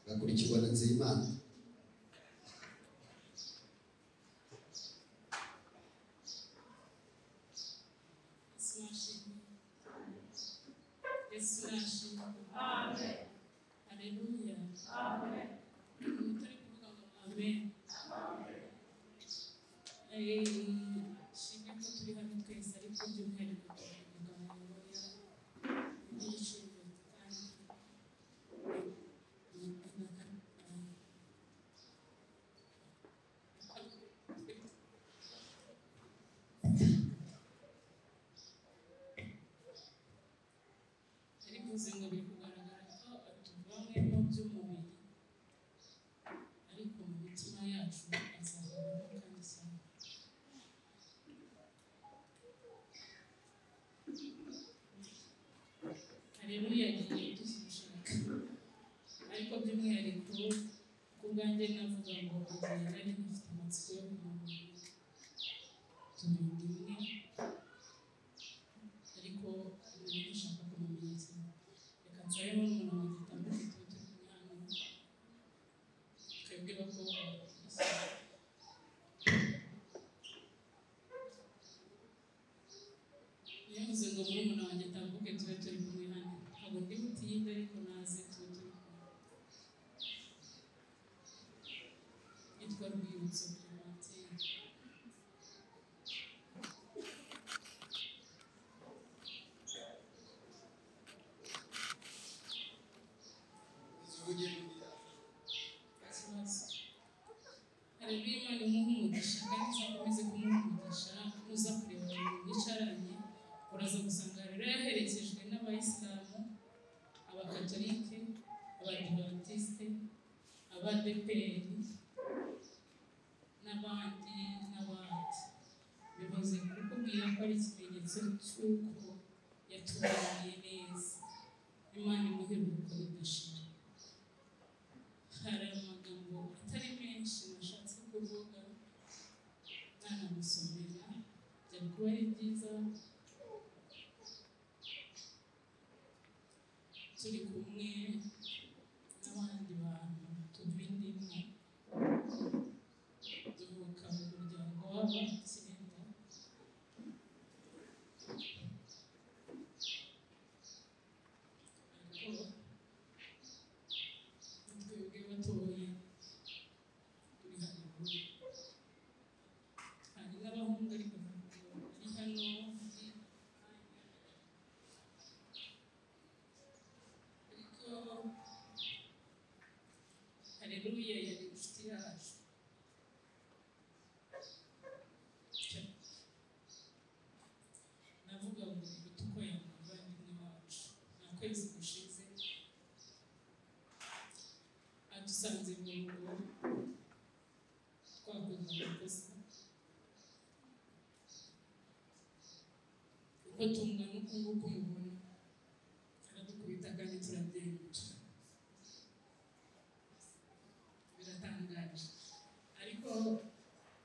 agakurikirwa na Nzeyimana. Yesu nashimwe. Amen. Haleluya. Amen. Mutari kuvuga ngo amen. Shimwe ko turi hano twese, ariko by'umwihariko tuvuga Haleluya n'igiciro kandi bivuze ngo biri kugaragara ko tuvanyemo by'umubiri, ariko mu mitima yacu azahoramo kandi cyane. Haleluya agiye tukimushaka, ariko by'umwihariko ku bwanjye navuga ngo igihe nari ngifite amatsiko yo kumubona turi imwe, ariko nari ngishaka kumumenya cyane. Reka nsabe murumuna wanjye atambuke tube turi kumwe hano, twebwe bakobwa bakurikiye. Yavuze ngo murumuna wanjye atambuke tube turi kumwe hano, ntabwo ndi butinde ariko naze tube turi kumwe. Yitwa Rwibutso Clementine. Ikibazo. Haleluya, Imana imuhe umugisha kandi izakomeze kumuha umugisha. Nuza kureba abantu mwicaranye uraza gusanga rero yaherekejwe n'abayisilamu, abakatolike, abadivantisite, abadeperi n'abandi n'abandi. Bivuze kukubwira ko ari ikimenyetso cy'uko yatubaniye neza. Imana imuhe iruhuko ridashira. Kuvuga nanamusomera byari kuba ari byiza turi kumwe n'abandi bantu tuva indimwe, duhuka mu muryango w'abantu icyenda. Ariko twebwe batoya turi hano, hari n'abahungu ariko bari hano, ariko Haleluya yari inshuti yacu. Navuga ngo iruta uko yamuvandimwe wacu. Nta kwezi gushize adusanze mu rugo twakoze amakosa, uko tungana uku nguku mubona, aradukubita kandi turabyemera. Biratangaje ariko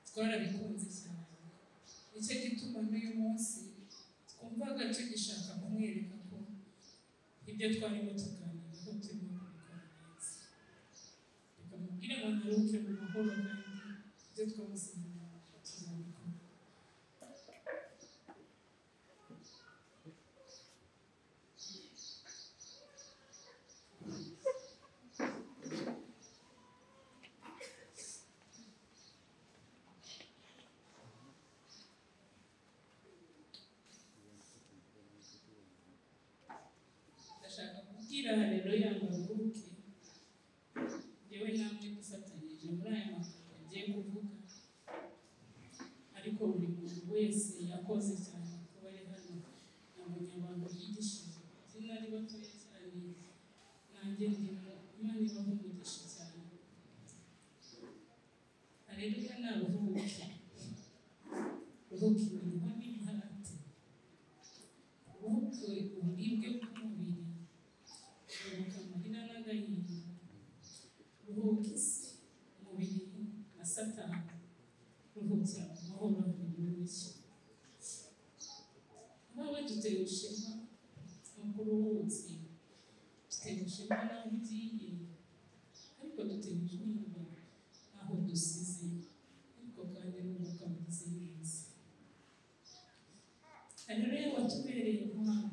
twarabikunze cyane. Nicyo gituma n'uyu munsi twumvaga tugishaka kumwereka ko ibyo twarimo tuganiraho turimo kubikora neza. Reka mubwire ngo naruhuke mu mahoro, kandi ibyo twamusezeranyije tuzabikora. Ndashaka kubwira Haleluya ngo aruhuke, yewe namwe dufatanyije muri aya magambo agiye kuvuga, ariko buri muntu wese yakoze cyane kuba ari hano. Nabonye abantu bigishije kubyina ari batoya cyane, nanjye ndimo. Imana ibaha umugisha cyane. Haleluya naruhuke, ruhuke imirimo n'imihati, ruhuke uburibwe bw'umubiri, ruhuka amarira n'agahinda, ruhuka isi, umubiri na Satani, ruhukira mu mahoro. Haleluya. Abawe dutewe ishema nuko uruhutse, dutewe ishema n'aho ugiye, ariko dutewe intimba n'aho dusize, ariko kandi ruhuka wagize neza. Haleluya watubereye intwari,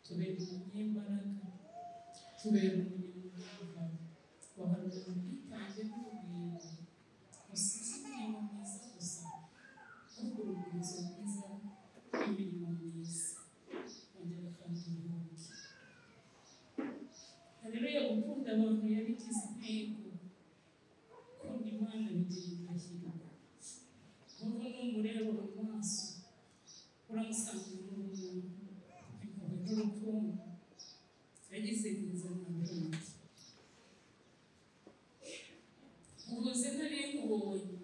tubera umunyembaraga, tubera umunyamurava, waharura ubwitange n'urugwiro, usize imirimo myiza gusa, ahubwo urwibutso rwiza rw'imirimo myiza. Ongera kandi uruhuke. Haleluya gukunda abantu yabigize intego, gukunda Imana bigira indahiro. Ubu numureba mu maso uramusanga n'ubuntu, impuhwe n'urukundo. Yagize neza naruhuke. Ubuze nari nkubonye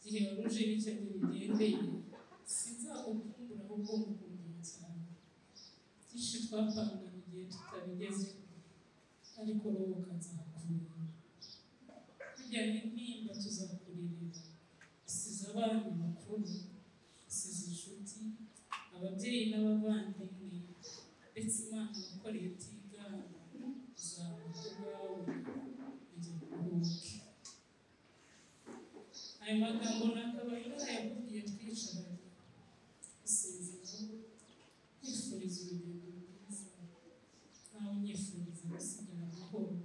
igihe wari uje n'icyo bigendeye, sinzagukumbura ahubwo ngukumbuye cyane. Byinshi twapanganye igihe tutabigezeho, ariko ruhuka nzakureba. Burya n'intimba tuzakuririra. Usize abana bakuru, usize inshuti, ababyeyi n'abavandimwe, ndetse Imana wakoreye utigana, uzaruhuka ubwawe ongera uruhuke. Ayo magambo nakabaye narayakubwiye twicaranye, usezeraho, nkwifuriza urugendo rwiza, nawe unyifuriza gusigara amahoro,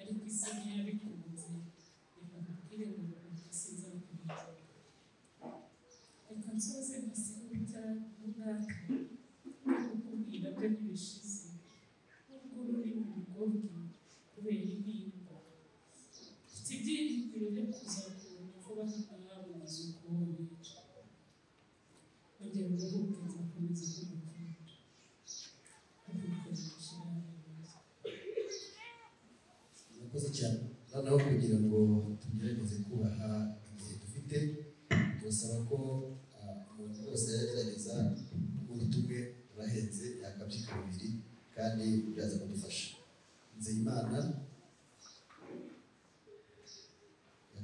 ariko isi ntiyabikunze. Reka nkubwire ngo ruhuka sinzakubagirwa. Reka nsoze ntasiga ubwaka, kukubwira byo ntibishize, nubwo ururimi rugobwe kubera intimba. Mfite ibyiringiro byo kuzakubona vuba aha mu mazu kuhobera. Ongera uruhuke, nzakomeza kugukunda. Ruhuka bishira. Haleluya. Murakoze cyane. Noneho kugira ngo tugerageze kubaha igihe dufite, turasaba ko umuntu wese yagerageza umuntu umwe urahenze yakabyika bibiri, kandi biraza kudufasha. Nzeyimana.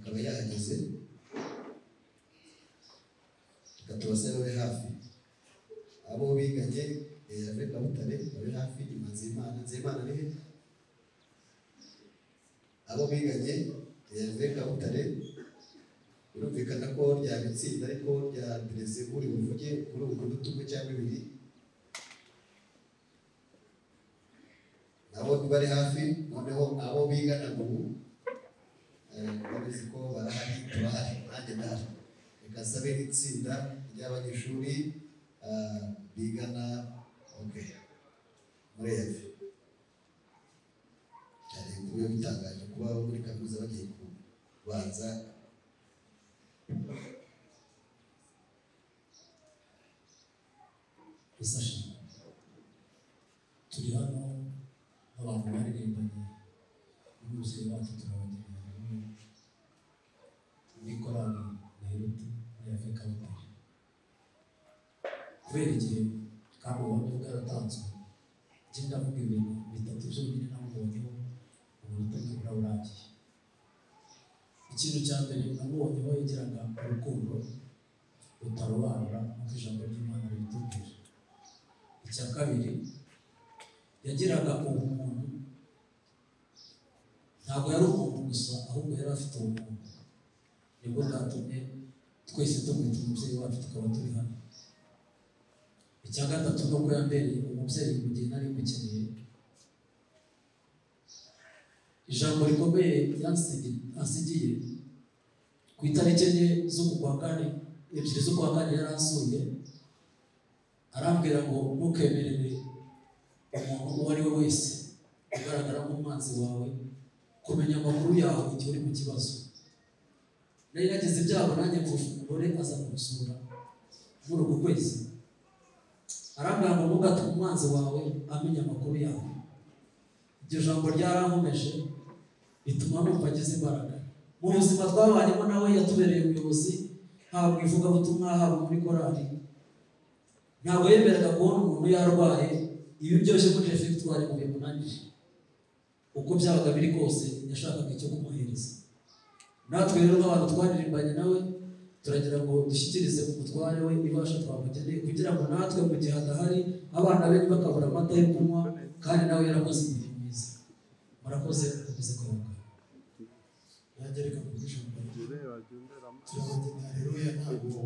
akaba yahageze. Reka tubasabe babe hafi, abo biganye EAV Kabutare babe hafi. Nyuma Nzeyimana, Nzeyimana ni he? Abo biganye EAV Kabutare, birumvikana ko ryaba itsinda ariko rya Dereze uri buvuge muri ubu tumwe cyangwa ibiri, nabo bari hafi. Noneho abo bigana ubu babizi ko barahari, turahari, nanjye ndahari. Reka nsabe itsinda ry'abanyeshuri bigana muri EAV. Cyane kuba bitangaje kuba muri kaminuza bagiye kubanza. Turi hano nk'abantu baririmbanye n'umubyeyi wacu Turabageni Haleluya muri korali Nairobi muri EAV Kabutare. Kubera igihe kandi ubuhamya bwaratanzwe, njye ndavuga ibintu bitatu byonyine namubonyeho, umunota nibura urangiye. Ikintu cya mbere namubonyeho, yagiraga urukundo rutarobanura nk'uko ijambo ry'Imana ribitubwira. Icya kabiri, yagiraga ubumuntu. Ntabwo yari umuntu gusa, ahubwo yari afite ubumuntu. Nibwo bwatumye twese tumwita umubyeyi wacu, tukaba turi hano. Icya gatatu ni uko yambereye umubyeyi mu gihe nari mukeneye. Ijambo rikomeye yansigiye ku itariki 4 z'ukwa kane, 2 z'ukwa kane, yaransuye arambwira ngo ntukemerere umuntu uwo ari we wese ugaragara nk'umwanzi wawe kumenya amakuru yawe igihe uri mu kibazo. Nari nagize ibyago nanjye mfusha umugore, aza kumusura muri uku kwezi, arambwira ngo ntugatume umwanzi wawe amenya amakuru yawe. Iryo jambo ryarankomeje bituma numva agize imbaraga. Mu buzima twabanyemo nawe yatubereye umuyobozi, haba mu ivugabutumwa, haba muri korali. Ntabwo yemeraga kubona umuntu yarwaye ibi byose muri refegitwari ngo bimunanire. Uko byabaga biri kose yashakaga icyo kumuhereza. Natwe rero nk'abantu twaririmbanye nawe turagira ngo dushyikirize umutware we ibasha twamugeneye, kugira ngo natwe mu gihe adahari abana be bakabura amata yo kunywa, kandi nawe yarakoze imirimo myiza. Murakoze, mukomeze kuyoboka. Nanjye reka mvuge ijambo. Turabageni Haleluya ntabwo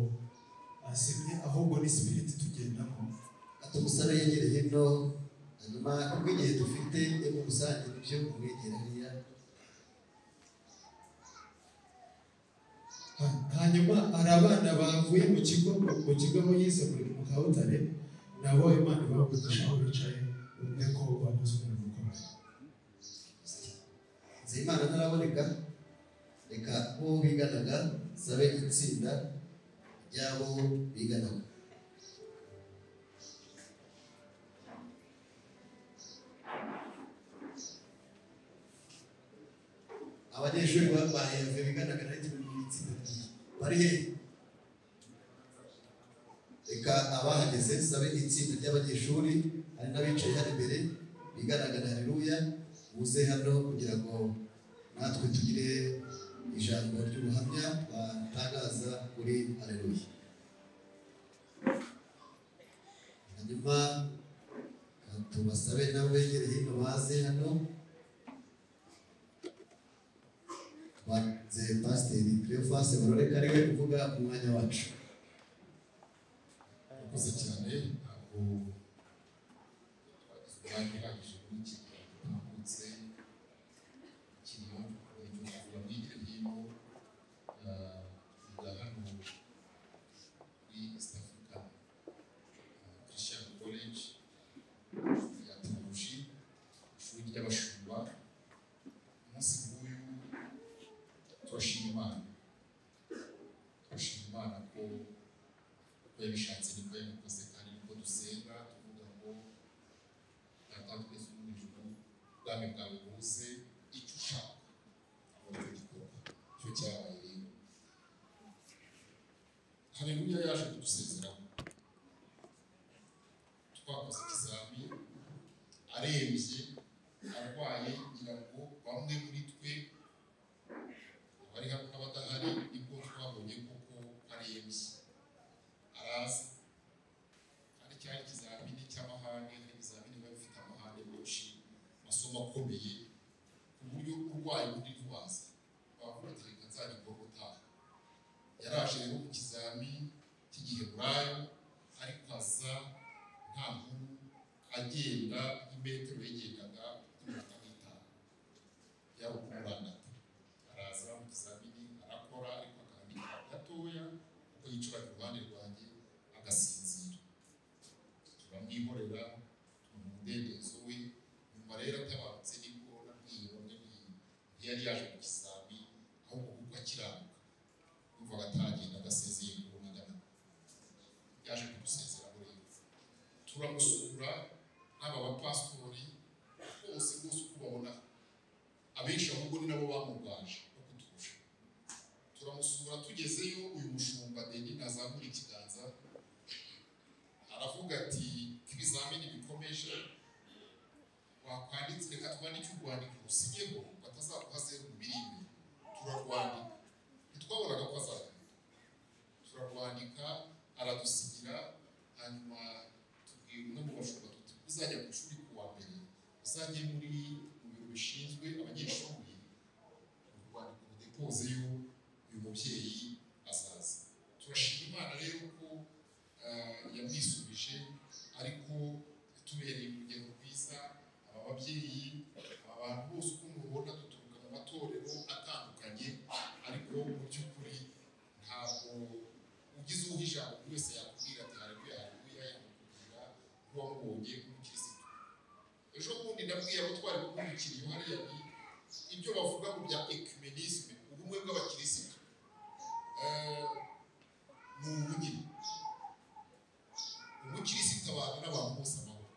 azimye, ahubwo ni spirit tugendamo. Tumusabe yegere hino, hanyuma kuko igihe dufite mu rusange nibyo kumwegera hariya. Hanyuma hari abana bavuye mu kigo aho yize muri mu Kabutare, nabo Imana ibavugisha aho bicaye, bumve ko bakoze umurimo ukomeye. Nzeyimana ntaraboneka, reka bo biganaga sabe itsinda ry'abo biganaga. Abanyeshuri ba EAV biganaga na mu itsinda bari he? Reka abahageze sabe itsinda ry'abanyeshuri, hari n'abicaye hano imbere biganaga na Haleluya, muze hano kugira ngo natwe tugire ijambo ry'ubuhamya batangaza kuri Haleluya. Hanyuma tubasabe nabo begere hino baze hano. Twanze Pasiteri Cleophas Barore ari we uvuga mu mwanya wacu. Murakoze cyane, ntabwo twagize umwanya uhagije muri iki gihe gitambutse kiriho icyo kuvuga. Mwigire hino biga hano muri East African Christian College, ishuri rya teoloji, ishuri ry'abashumba. Umunsi nk'uyu turashima Imana, turashima Imana ko uko yabishatse niko yabikoze, kandi niko dusenga tuvuga ngo Data twese uri mu ijuru, ubwami bwawe buze, icyo ushaka aba aricyo gikorwa. Icyo cyabaye rero, Haleluya yaje kudusezeraho. Twakoze ikizami arembye, arwaye, ngira ngo bamwe muri twe abari hano n'abadahari ntibaza, bavuga ati reka nzajya utaha. Yaraje rero ku kizami cy'igiheburayo, ariko aza nta nkuru, agenda nk'imetero yagendaga nk'iminota nk'itanu, yari ukumurandata. Araza mu kizamini arakora, ariko akandika gatoya kuko yicaraga iruhande rwanjye agasinzira. Turamwihorera, tumuha umudendezo we. Nyuma rero atabarutse nibwo nabwiye bamwe ntiyari yaje mu kizami, ahubwo kuko akiranuka yumvaga atagenda agasezeye ku runagana. Yaje kudusezeraho rero, turamusura n'aba bapasitori bose bose uko babona, abenshi ahubwo ni nabo bamurwaje no kuturusha. Turamusura tugezeyo, uyu mushumba Deni nazamura ikiganza aravuga ati ibizamini bikomeje, wakwanditse reka twandike urwandiko rusinyeho batazaguha zeru mu biri imbere. Turarwandika, ntitwabonaga ko azagenda, turarwandika aradusigira. Hanyuma tubwira umwe mu bashumba tuti uzajya ku ishuri ku wa mbere, uzajye muri mu biro bishinzwe abanyeshuri, urwandiko rudepozeyo, uyu mubyeyi azaza. Turashima Imana rero ko yamwisubije, ariko yatubereye urugero rwiza. Aba babyeyi, aba bantu bose uko mubona duturuka mu matorero atandukanye, ariko mu by'ukuri ntabwo ugize uha ijambo buri wese yakubwira ati haleluya haleluya, yakubwira nk'uwamubonye nk'umukirisitu. Ejo bundi ndabwiye abo twari kumwikiriye hariya ni ibyo bavuga mu bya ecumenisme, ubumwe bw'abakirisitu, ni ubu nyine umukirisitu abana n'abantu bose amahoro.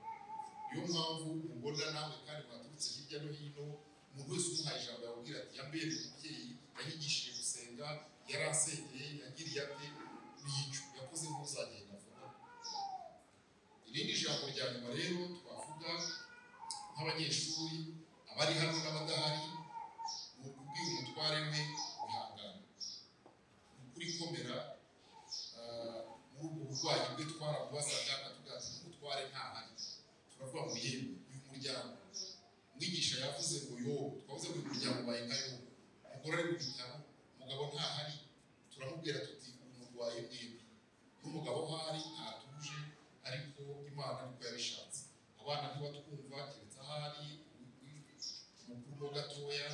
Niyo mpamvu mubona namwe kandi mwaturutse hirya no hino, umuntu wese umuhaye ijambo yababwira ati yambereye umubyeyi, yanyigishije gusenga, yaransengeye, yangiriye ate, n'icyo yakoze ntuzagenda vuba. Irindi jambo rya nyuma rero twavuga nk'abanyeshuri abari hano n'abadahari, ni ukubwira umutware we wihangana, ni ukuri komera. Muri ubwo burwayi bwe twaramubazaga akatubwira ati umutware ntahari. Turavuga ngo yemwe uyu muryango, umwigisha yavuze ngo yo, twavuze ngo uyu muryango ubaye nka yo, umugore ari mu bitaro, umugabo ntahari. Turamubwira tuti ubu murwaye mwembi, n'umugabo ahari ntatuje, ariko Imana niko yabishatse. Abana ntibatwumva keretse ahari umukuru mo gatoya,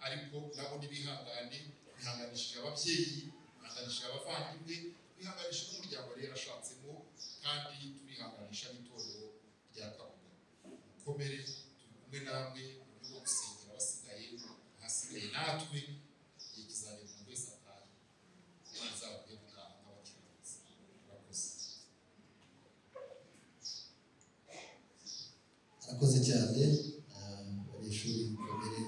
ariko nabo ntibihangane. Bihanganishije ababyeyi, bihanganishije abavandimwe, bihanganisha n'umuryango rero ashatsemo, kandi turihanganisha n'itorero rya Kabuga. Mukomere, turi kumwe namwe mu buryo bwo gusengera abasigaye, ahasigaye natwe igihe kizagera umuntu wese atahe. Imana izabaduhe gutaha nk'abakiranutsi. Murakoze. Arakoze cyane. Abanyeshuri mukomere,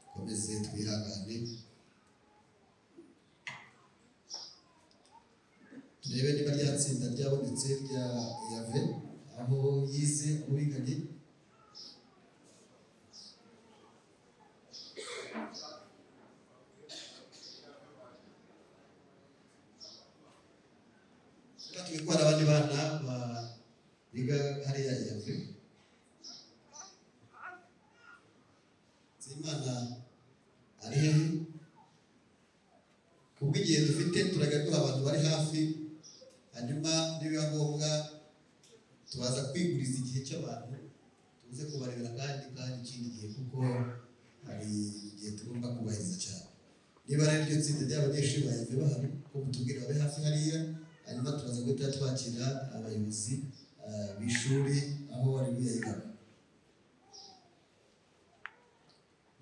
dukomeze twihangane, turebe niba rya tsinda ryabonetse rya EAV aho yize, aho biganye. Turi kubona abandi bana biga hariya EAV. Nzimana ari hehe? Kubw'igihe dufite turajya duha abantu bari hafi, hanyuma nibiba ngombwa tubaza kwiguriza igihe cy'abantu, tuze kubarebera kandi kandi ikindi gihe, kuko hari igihe tugomba kubahiriza cyane. Niba rero iryo tsinda ry'abanyeshuri ba EAV bahari, ko mutubwira babe hafi hariya, hanyuma turaza guhita twakira abayobozi b'ishuri aho Haleluya yigaga.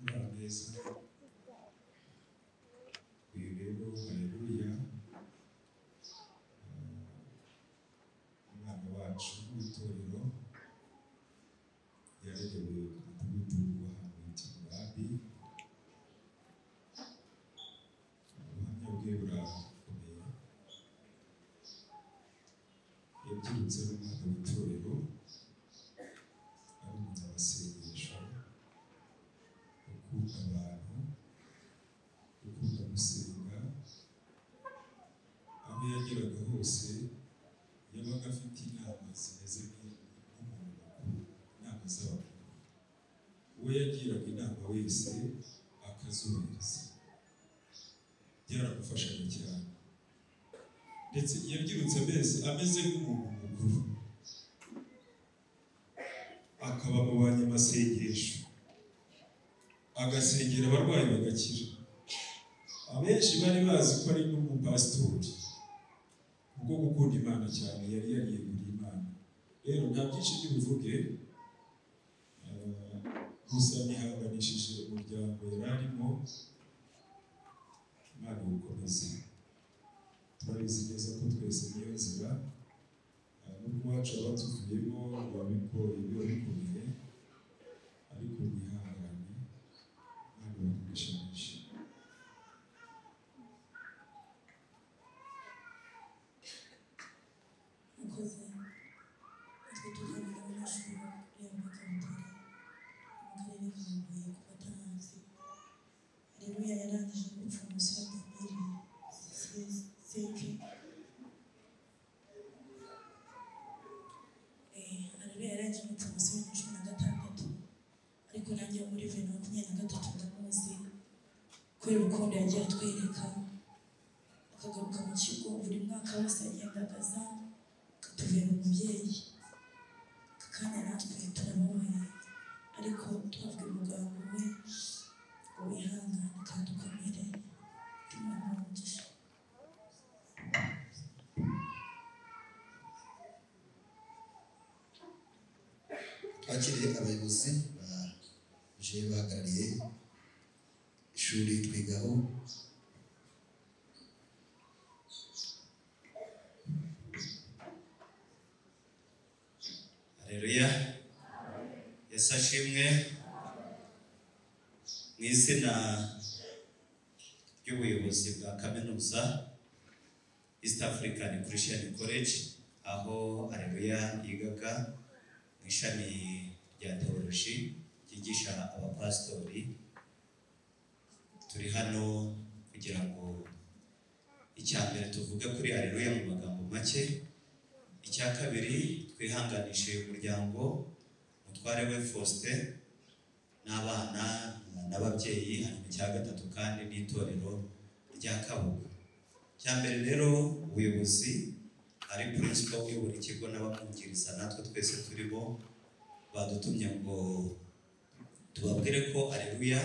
Muraho neza. Uyu rero Haleluya, umwana wacu w'itorero, yarerewe ku mudugudu w'ahantu bita Murambi. Ubuhamya bwe burakomeye. Yabyirutse ari umwana w'itorero, ari umunyamasengesho, ukunda abantu, ukunda gusenga. Aho yageraga hose yabaga afite inama zimeze nk'umuntu mukuru, inama z'abakuru. Uwo yagiraga inama wese akazi akazubahiriza. Byaramufashaga cyane, ndetse yabyirutse ameze nk'umuntu mukuru, akaba mu banyamasengesho, agasengera abarwayi bagakira. Abenshi bari bazi ko ari n'umupasitori, ubwo gukunda Imana cyane yari yariyeguriye Imana. Rero nta byinshi by'ubuvuge, gusa nihanganishije umuryango yari arimo. Imana iwukomeze. Turabizi neza ko twese niyo nzira, nubwo iwacu aba tuvuyemo biba bikomeye, ariko mwihangane, Imana ibakoresha menshi. Murakoze. Natwe tuvana n'abanyeshuri bo muri Kabutare mu karere ka Huye ku Batanazi. Areruya yarangije muri poromosiyo 2005. Areruya yarangije muri poromosiyo 2016, ariko nanjye muri 2023 ndamuzi kubera urukundo yagiye atwereka, akagaruka mu kigo buri mwaka wose yagendaga aza akatubera umubyeyi. Aka kanya natwe turababaye, ariko twabwira umuganga we ngo wihangane kandi ukomere. Imana imuhe umugisha. Twakiriye abayobozi baje bahagarariye ishuri twigaho. Haleluya, Yesu ashimwe. Mu izina ry'ubuyobozi bwa kaminuza East African Christian College, aho Areruya yigaga mu ishami rya teoloji ryigisha abapasitori, turi hano kugira ngo icya mbere tuvuge kuri Areruya mu magambo make, icya kabiri twihanganishe umuryango, umutware we Faustin n'abana n'ababyeyi, hanyuma icya gatatu kandi n'itorero rya Kabuga. Icya mbere rero ubuyobozi ari principal uyobora ikigo n'abamwungiriza natwe twese turimo badutumye ngo tubabwire ko Areruya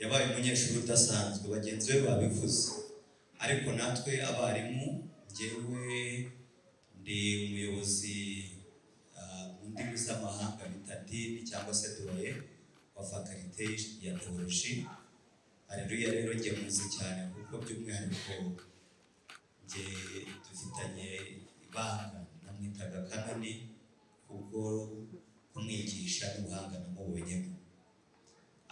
yabaye umunyeshuri udasanzwe, bagenzi be babivuze, ariko natwe abarimu, njyewe ndi umuyobozi mu ndimi z'amahanga bita dini cyangwa se doye wa faculté ya teoloji. Areruya rero njye muzi cyane kuko by'umwihariko njye dufitanye ibanga, namwitaga Kanoni kubwo kumwigisha n'ubuhanga namubonyemo.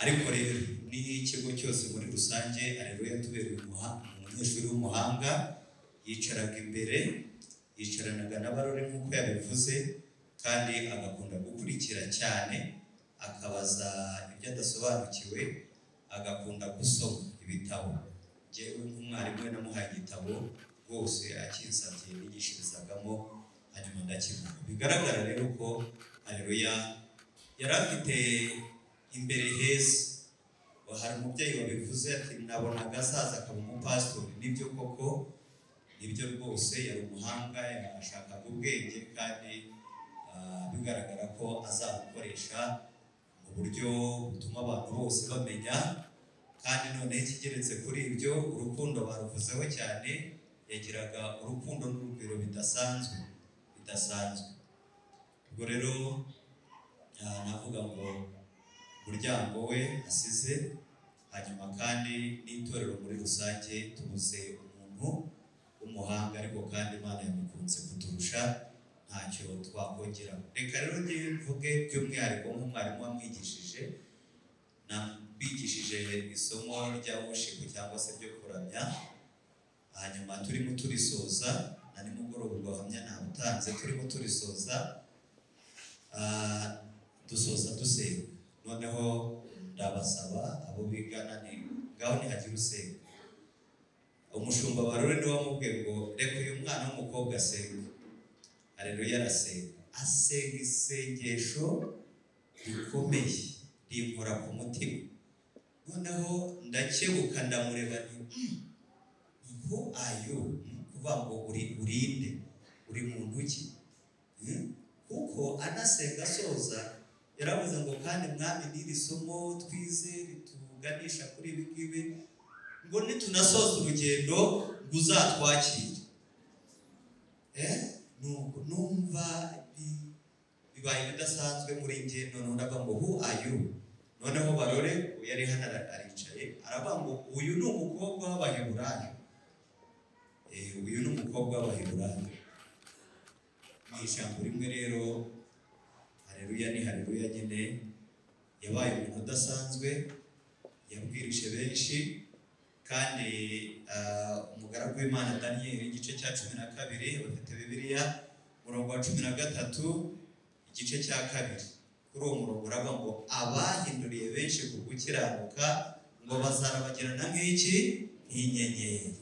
Ariko rero n'ikigo cyose muri rusange, Areruya tubereye umunyeshuri w'umuhanga, yicaraga imbere, yicaranaga n'abarore nk'uko yabivuze, kandi agakunda gukurikira cyane, akabaza ibyo adasobanukiwe, agakunda gusoma ibitabo. Njyewe nk'umwarimu we namuhaye igitabo rwose akinsabye nigishirizagamo, hanyuma ndakimuha. Bigaragara rero ko Areruya yari afite imbere heza. Hari umubyeyi wabivuze ati nabonaga azaza akaba umupasitori. Nibyo koko, nibyo rwose, yari umuhanga, yashakaga ubwenge, kandi bigaragara ko azabukoresha mu buryo butuma abantu bose bamenya. Kandi noneho ikigeretse kuri ibyo, urukundo baruvuzeho cyane, yagiraga urukundo n'urugwiro bidasanzwe bidasanzwe. Ubwo rero navuga ngo umuryango we asize, hanyuma kandi n'itorero muri rusange tubuze umuntu w'umuhanga, ariko kandi Imana yamukunze kuturusha, ntacyo twakongera. Reka rero mvuge by'umwihariko nk'umwarimu wamwigishije, nabigishije isomo rya worship cyangwa se ryo kuramya, hanyuma turimo turisoza na nimugoroba ubwo buhamya nabutanze, turimo turisoza dusoza dusenga. Noneho ndabasaba abo bigana ni ngaho nihagira usenga. Umushumba Barore niwe wamubwiye ngo reka uyu mwana w'umukobwa asenga. Areruya arasenga, asenga isengesho rikomeye rinkora ku mutima. Noneho ndakebuka ndamureba nti who are you? Kuvuga ngo uri urinde, uri muntu ki? Kuko anasenga asoza yaravuze ngo kandi mwami n'iri somo twize rituganisha kuri ibi ngibi, ngo nitunasoza urugendo ngo uzatwakire. Nuko numva bibaye bidasanzwe muri njye. Noneho ndavuga ngo who are you? Noneho barore yari hano aricaye aravuga ngo uyu ni umukobwa w'Abaheburayo. Uyu ni umukobwa w'Abaheburayo. Mu ijambo rimwe rero, haleluya ni haleluya nyine, yabaye umuntu udasanzwe, yabwirije benshi. Kandi umugaragu w'Imana Daniel igice cya 12, bafite Bibiliya, umurongo wa 13 igice cya 2, kuri uwo murongo uravuga ngo abahinduriye benshi ku gukiranuka ngo bazarabagirana nk'iki? Nk'inyenyeri.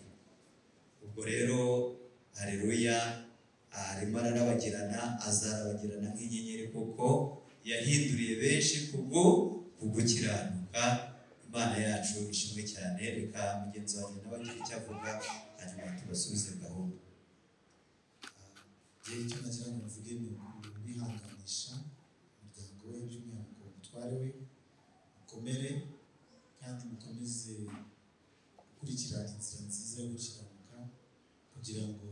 Ubwo rero haleluya arimo ararabagirana, azarabagirana nk'inyenyeri kuko yahinduriye benshi kubwo gukiranuka. Imana yacu ishimwe cyane. Reka mugenzi wanjye nawe agire icyo avuga, hanyuma tubasubize gahunda. Icyo nagira ngo mvuge ni ukubihanganisha umuryango we, by'umwihariko umutware we, mukomere kandi mukomeze gukurikira inzira nziza yo gukiranuka, kugira ngo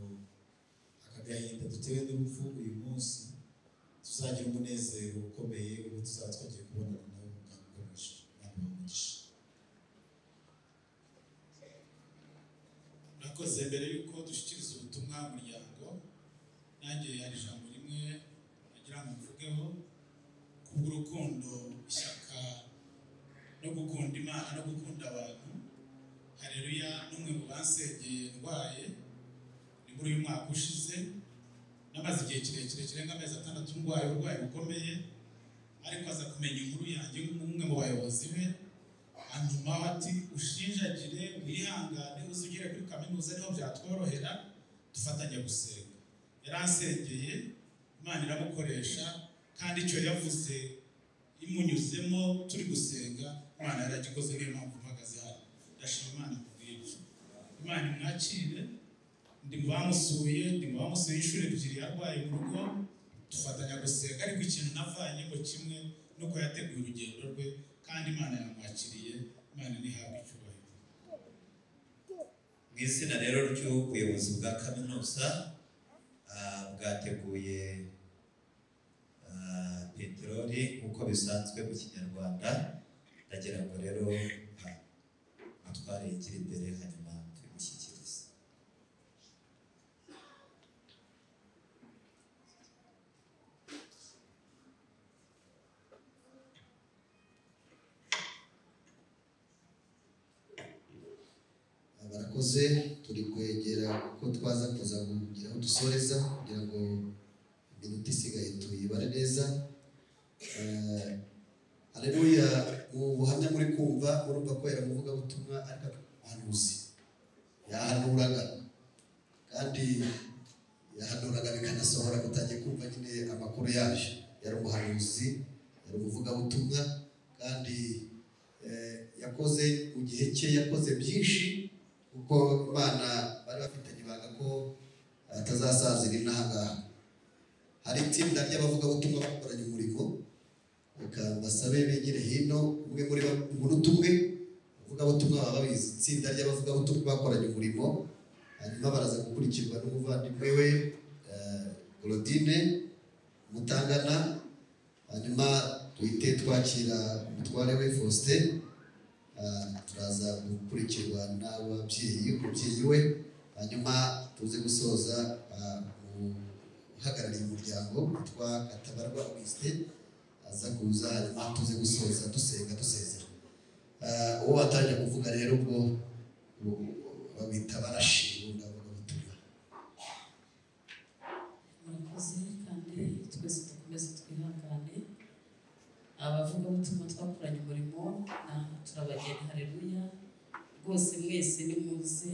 aka gahinda dutewe n'urupfu uyu munsi tuzagira umunezero ukomeye ubwo tuzaba twagiye kubonana nawe mu bwami bwo mu ijuru. Imana ibahe umugisha. Murakoze. Mbere y'uko dushyikiriza ubutumwa umuryango, nanjye hari ijambo rimwe nagira ngo mvugeho kubw'urukundo, ishyaka no gukunda Imana no gukunda abantu. Haleluya n'umwe mu bansengeye ndwaye ni muri uyu mwaka ushize, namaze igihe kirekire kirenga amezi 6 ndwaye uburwayi bukomeye, ariko aza kumenya inkuru yanjye nk'umwe mu bayobozi be, antumaho ati ushinjagire wihangane uze ugere kuri kaminuza niho byatworohera dufatanye gusenga. Yaransengeye, Imana iramukoresha, kandi icyo yavuze imunyuzemo turi gusenga Imana yaragikoze. Niyo mpamvu mpagaze hano, ndashima Imana kubw'ibyo. Imana imwakire. Ndi mu bamusuye, ndi mu bamusuye inshuro 2 yarwaye mu rugo, dufatanya gusenga, ariko ikintu navanyemo kimwe nuko yateguye urugendo rwe kandi Imana yamwakiriye. Imana ntihabwe icyubahiro. Mu izina rero ry'ubuyobozi bwa kaminuza bwateguye peteroli nk'uko bisanzwe mu Kinyarwanda, ndagira ngo rero mutware yigire imbere hanyuma tubimushyikirize. Barakoze. Turi kwegera uko twaza kuza kugira aho dusoreza kugira ngo iminota isigaye tuyibare neza. Haleluya, mu buhamya muri kumva murumva ko yari umuvugabutumwa ariko umuhanuzi, yahanuraga kandi yahanuraga bikanasohora, mutangiye kumva nyine amakuru yaje. Yari umuhanuzi, yari umuvugabutumwa kandi yakoze mu gihe cye, yakoze byinshi kuko Imana bari bafitanye ibanga ko atazasazira inaha ngaha. Hari itsinda ry'abavugabutumwa bakoranye umurimo, reka mbasabe bigire hino, umwe muri umunota umwe. Abavugabutumwa baba babizi, itsinda ry'abavugabutumwa bakoranye umurimo, hanyuma baraza gukurikirwa n'umuvandimwe we Claudine Mutangana, hanyuma duhite twakira umutware we Faustin. Turaza gukurikirwa n'ababyeyi, umubyeyi we, hanyuma tuze gusoza uhagarariye umuryango witwa Katabarwa Augustin aza kuza, hanyuma tuze gusoza dusenga dusezera. Uwo batangiye kuvuga rero ubwo babita barashi ndavuga butumwa. Murakoze, kandi twese dukomeze twihangane. Abavugabutumwa twakoranye umurimo na turabageni. Haleluya rwose mwese nimuze.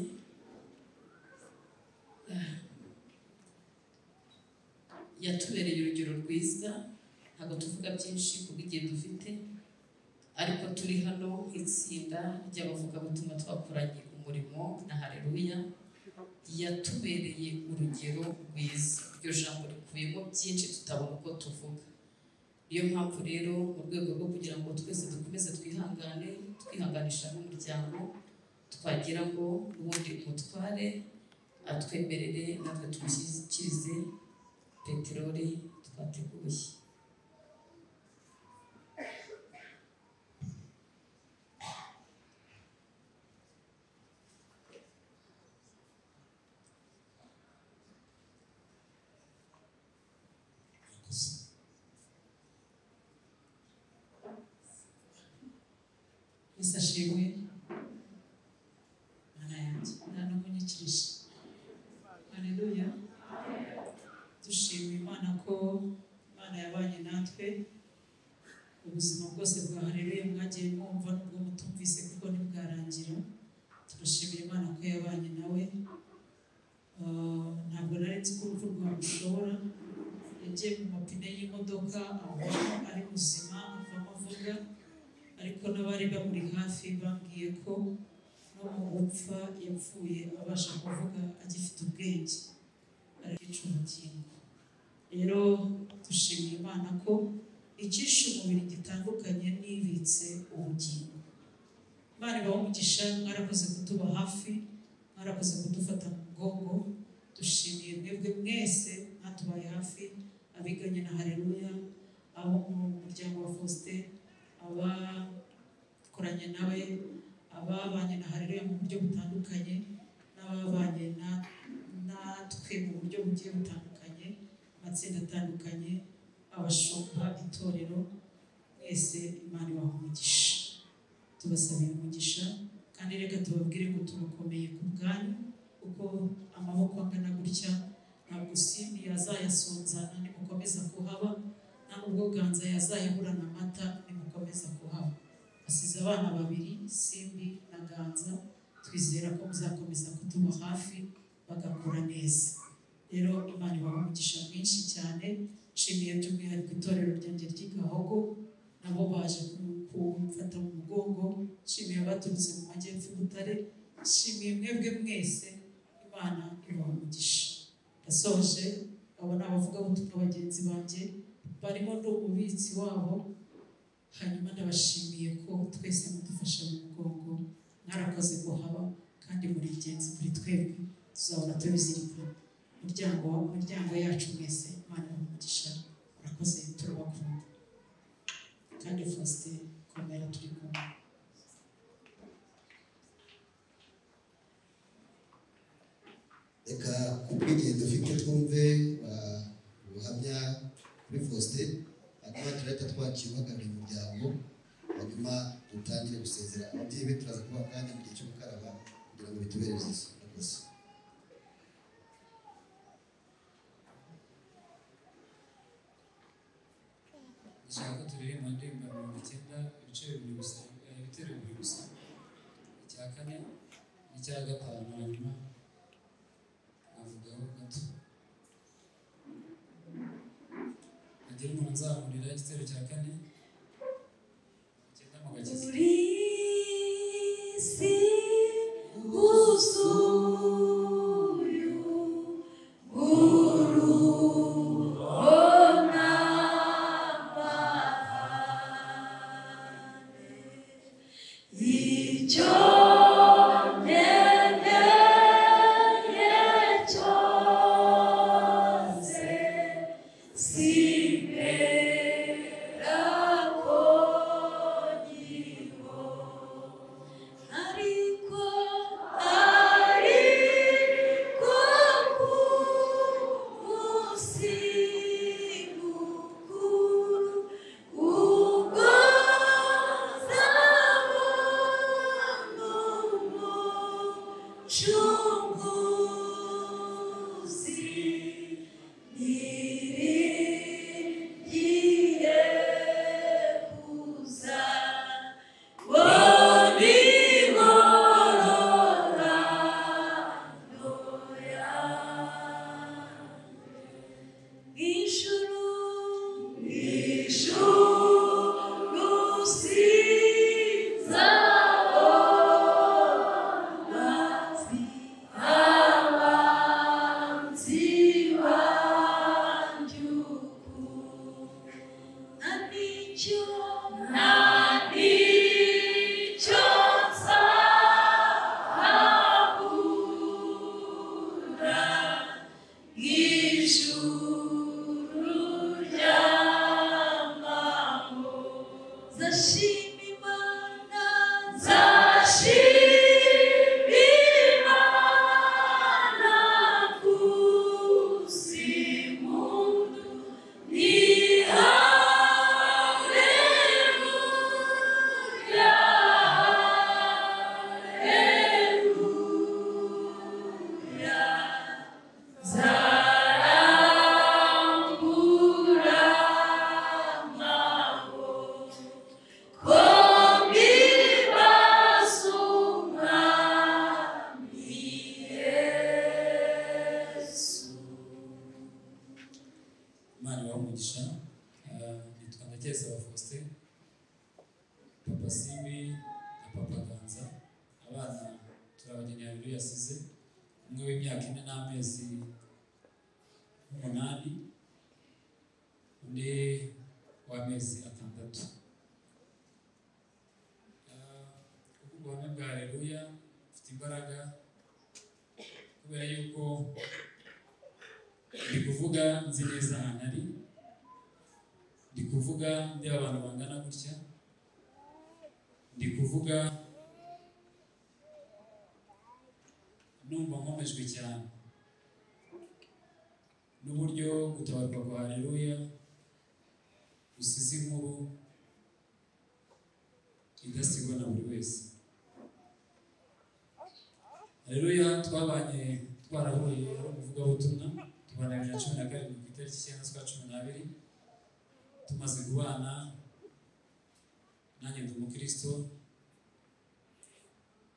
Yatubereye urugero rwiza, ntabwo tuvuga byinshi kubw'igihe dufite. Ariko turi hano nk'itsinda ry'abavugabutumwa twakoranye umurimo na Haleluya, yatubereye urugero rwiza. Iryo jambo rikubiyemo byinshi tutabona uko tuvuga. Niyo mpamvu rero mu rwego rwo kugira ngo twese dukomeze twihangane, twihanganisha n'umuryango, twagira ngo n'ubundi umutware atwemerere natwe tumushyikirize peteroli twateguye. Yesu ashimwe. Mana yanjye nta n'umunyikirije. Haleluya. Dushima Imana ko Imana yabanye natwe ubuzima bwose bwa Haleluya mwagiye mwumva nubwo mutumvise kuko ntibwarangira. Turashimira Imana ko yabanye nawe. Ntabwo nari nzi ko urupfu rwamushobora. Yagiye mu mapine y'imodoka avamo ari muzima, avamo avuga, ariko n'abari bamuri hafi bambwiye ko no mu gupfa yapfuye abasha kuvuga agifite ubwenge, arica ubugingo. Rero dushimiye Imana ko icyishe umubiri gitandukanye n'ibitse ubugingo. Imana ibahe umugisha, mwarakoze kutuba hafi, mwarakoze kudufata mu mugongo. Dushimiye mwebwe mwese mwatubaye hafi, abiganye na Haleluya, abo mu muryango wa Faustin, abakoranye nawe, ababanye na Haleluya mu buryo butandukanye, n'ababanye natwe mu buryo bugiye butandukanye, amatsinda atandukanye, abashumba, itorero, mwese Imana ibahe umugisha. Tubasabiye umugisha kandi reka tubabwire ngo turakomeye ku bwanyu, kuko amaboko angana gutya ntabwo Simbi yazayasonzana nimukomeza kuhaba, nta nubwo Ganza yazayaburana amata nimukomeza kuhaba. Asize abana babiri, Simbi na Ganza, twizera ko muzakomeza kutuba hafi bagakura neza. Rero Imana ibahe umugisha mwinshi cyane. Nshimiye by'umwihariko itorero ryanjye ry'i Gahogo, nabo baje kumfata mu mugongo. Nshimiye abaturutse mu majyepfo i Butare, nshimiye mwebwe mwese. Imana ibahe umugisha. Ndasoje, abo ni abavugabutumwa bagenzi banjye barimo n'umubitsi wabo. Hanyuma ndabashimiye ko twese mudufasha mu mugongo, mwarakoze guhaba kandi muri ingenzi kuri twebwe, tuzahora tubizirikana. Umuryango yacu mwese, Imana ibahe umugisha, murakoze, turabakunda. Kandi Faustin, komera, turi kumwe. Reka kubw'igihe dufite twumve ubuhamya kuri Faustin, hanyuma turahita twakira uhagarariye umuryango, hanyuma dutangire gusezera ababyeyi be. Turaza kubaha akanya mu gihe cyo gukaraba kugira ngo bitubere byiza. Murakoze. Ndashaka ko turirimba indirimbo 90 ibice bibiri gusa, ibitero bibiri gusa, icya kane n'icya gatanu, hanyuma nkavugaho gato. Hagira umuntu nzamurira igitero cya kane, 90 mu gakiza. Uri si wuzuye urubona amahane, icyo nkeneye cyose simpera ko nkibona, ariko ku munsi mukuru ubwo nzabona Umucunguzi niringiye kuza, ngo n'ingororano yanjye. Ijuru, ijuru si Ndacyayisaba Faustin, Papa Simbi na Papa Ganza, abana turabageni Haleluya yasize, umwe w'imyaka 4 n'amezi 8, undi w'amezi 6. Kuko ubuhamya bwa Haleluya bufite imbaraga, kubera yuko ndi kuvuga nzi neza ahantu ari, ndi kuvuga ndeba abantu bangana gutya, ndi kuvuga numva nkomejwe cyane n'uburyo gutabarwa kwa Haleluya gusize inkuru idasigwa na buri wese. Haleluya twabanye twarahuye ari umuvugabutumwa, tubana 2017 ku itariki 9 z'ukwa 12, tumaze kubana nanjye ndi umukristo,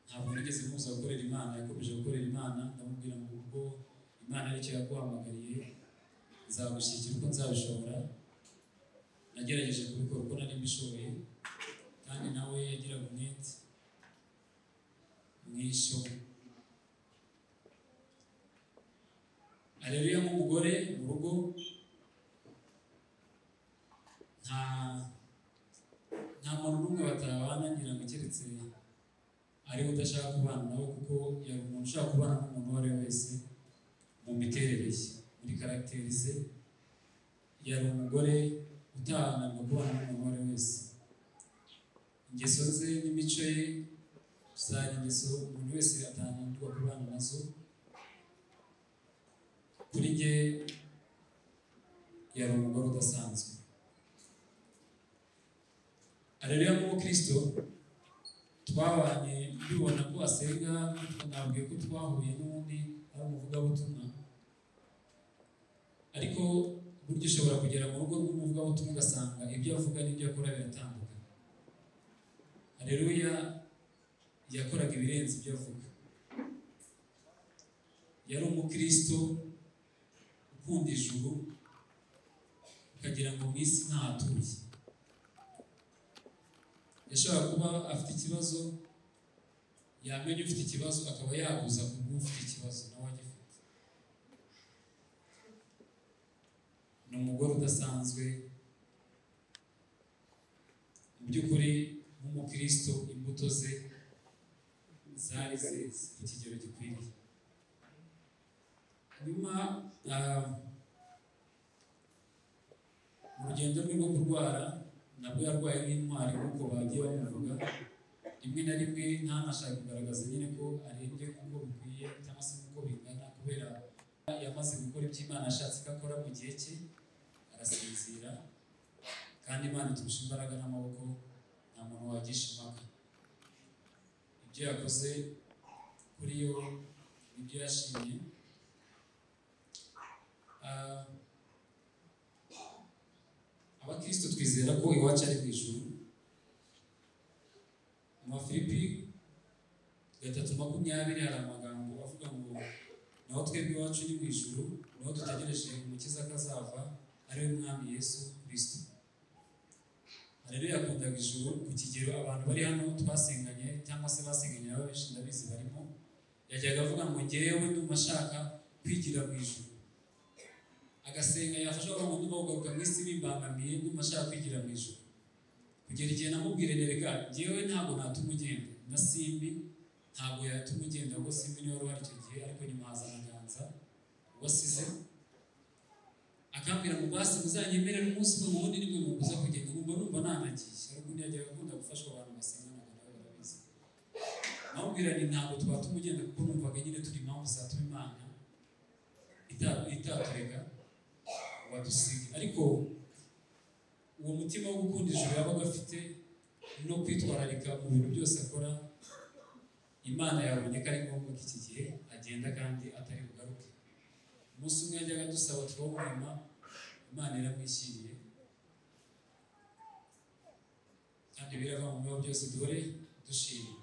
ntabwo nigeze mubuza gukorera Imana, yakomeje gukorera Imana. Ndamubwira ngo ubwo Imana aricyo yaguhamagariye nzagushyigikira uko nzabishobora. Nagerageje kubikora uko nari mbishoboye, kandi nawe yagiraga umwete mwinshi. Haleluya nk'umugore mu rugo nta muntu n'umwe batabana, ngira ngo keretse ariwe udashaka kubana nawe, kuko yari umuntu ushaka kubana n'umuntu uwo ari we wese mu miterere ye, muri karagiteri ze. Yari umugore utahananirwa kubana n'umuntu uwo ari we wese. Ingeso ze n'imico ye zari ingeso umuntu wese atahananirwa kubana nazo. Kuri njye yari umugore udasanzwe. Haleluya nk'umukristo twabanye mbibona ko asenga, nabwiye ko twahuye n'ubundi ari umuvugabutumwa, ariko burya ushobora kugera mu rugo rw'umuvugabutumwa ugasanga ibyo avuga n'ibyo akora biratandukanye. Haleluya yakoraga ibirenze ibyo avuga. Yari umukristo ukunda ijuru, ukagira ngo mu isi ntahatuye. Yashobora kuba afite ikibazo, yamenya ufite ikibazo akaba yaguza ku bw'ufite ikibazo nawe agifite. Ni umugore udasanzwe mu by'ukuri. Nk'umukristo imbuto ze zari zeze ku kigero gikwiriye. Hanyuma mu rugendo rwe rwo kurwara, nabwo yarwaye nk'intwari nk'uko bagiye bamuvuga, rimwe na rimwe ntanashaka kugaragaza nyine ko arembye nk'uko bikwiye cyangwa se nk'uko bingana, kubera yamaze gukora ibyo Imana ashatse ko akora mu gihe cye, arasinzira. Kandi Imana iturusha imbaraga n'amaboko, nta muntu wagisha impaka. Ibyo yakoze kuri yo nibyo yashimye. Abakristo twizera ko iwacu ari mu ijuru. Mu Bafilipi 3:20 hari amagambo avuga ngo naho twebwe iwacu ni mu ijuru, naho dutegereje umukiza akazava, ari we Mwami Yesu Kristo. Haleluya yakundaga ijuru ku kigero abantu bari hano twasenganye cyangwa se basenganye nabo benshi ndabizi barimo, yajyaga avuga ngo njyewe ndumva ashaka kwigira mu ijuru. Agasenga yafasha ngo ndumva kugaruka mu isi bimbangamiye, ndumva ashaka kwigira mu ijuru. Kugera igihe namubwire nereka njyewe ntabwo natuma ugenda, na Simbi ntabwo yatuma ugenda, kuko Simbi niwe wari uhari icyo gihe, ariko nyuma haza na Ganza wasize, akambwira ngo basi muzanyemerere umunsi umwe, ubundi nimwe mumbuza kugenda, nkumva numva nanagiye. Ariko undi yajyaga akunda gufashwa abantu basenganaga nawe barabizi. Namubwira nti ntabwo twatuma ugenda, kuko numvaga nyine turi impamvu zatuma Imana itatureka wadusiga. Ariko uwo mutima wo gukunda ijuru yabaga afite no kwitwararika mu bintu byose akora, Imana yabonye ko ari ngombwa ko iki gihe agenda kandi atari bugaruke. Umunsi umwe yajyaga adusaba tukawumwima, Imana iramwishyiriye, kandi birava mu bibaho byose dore dushima.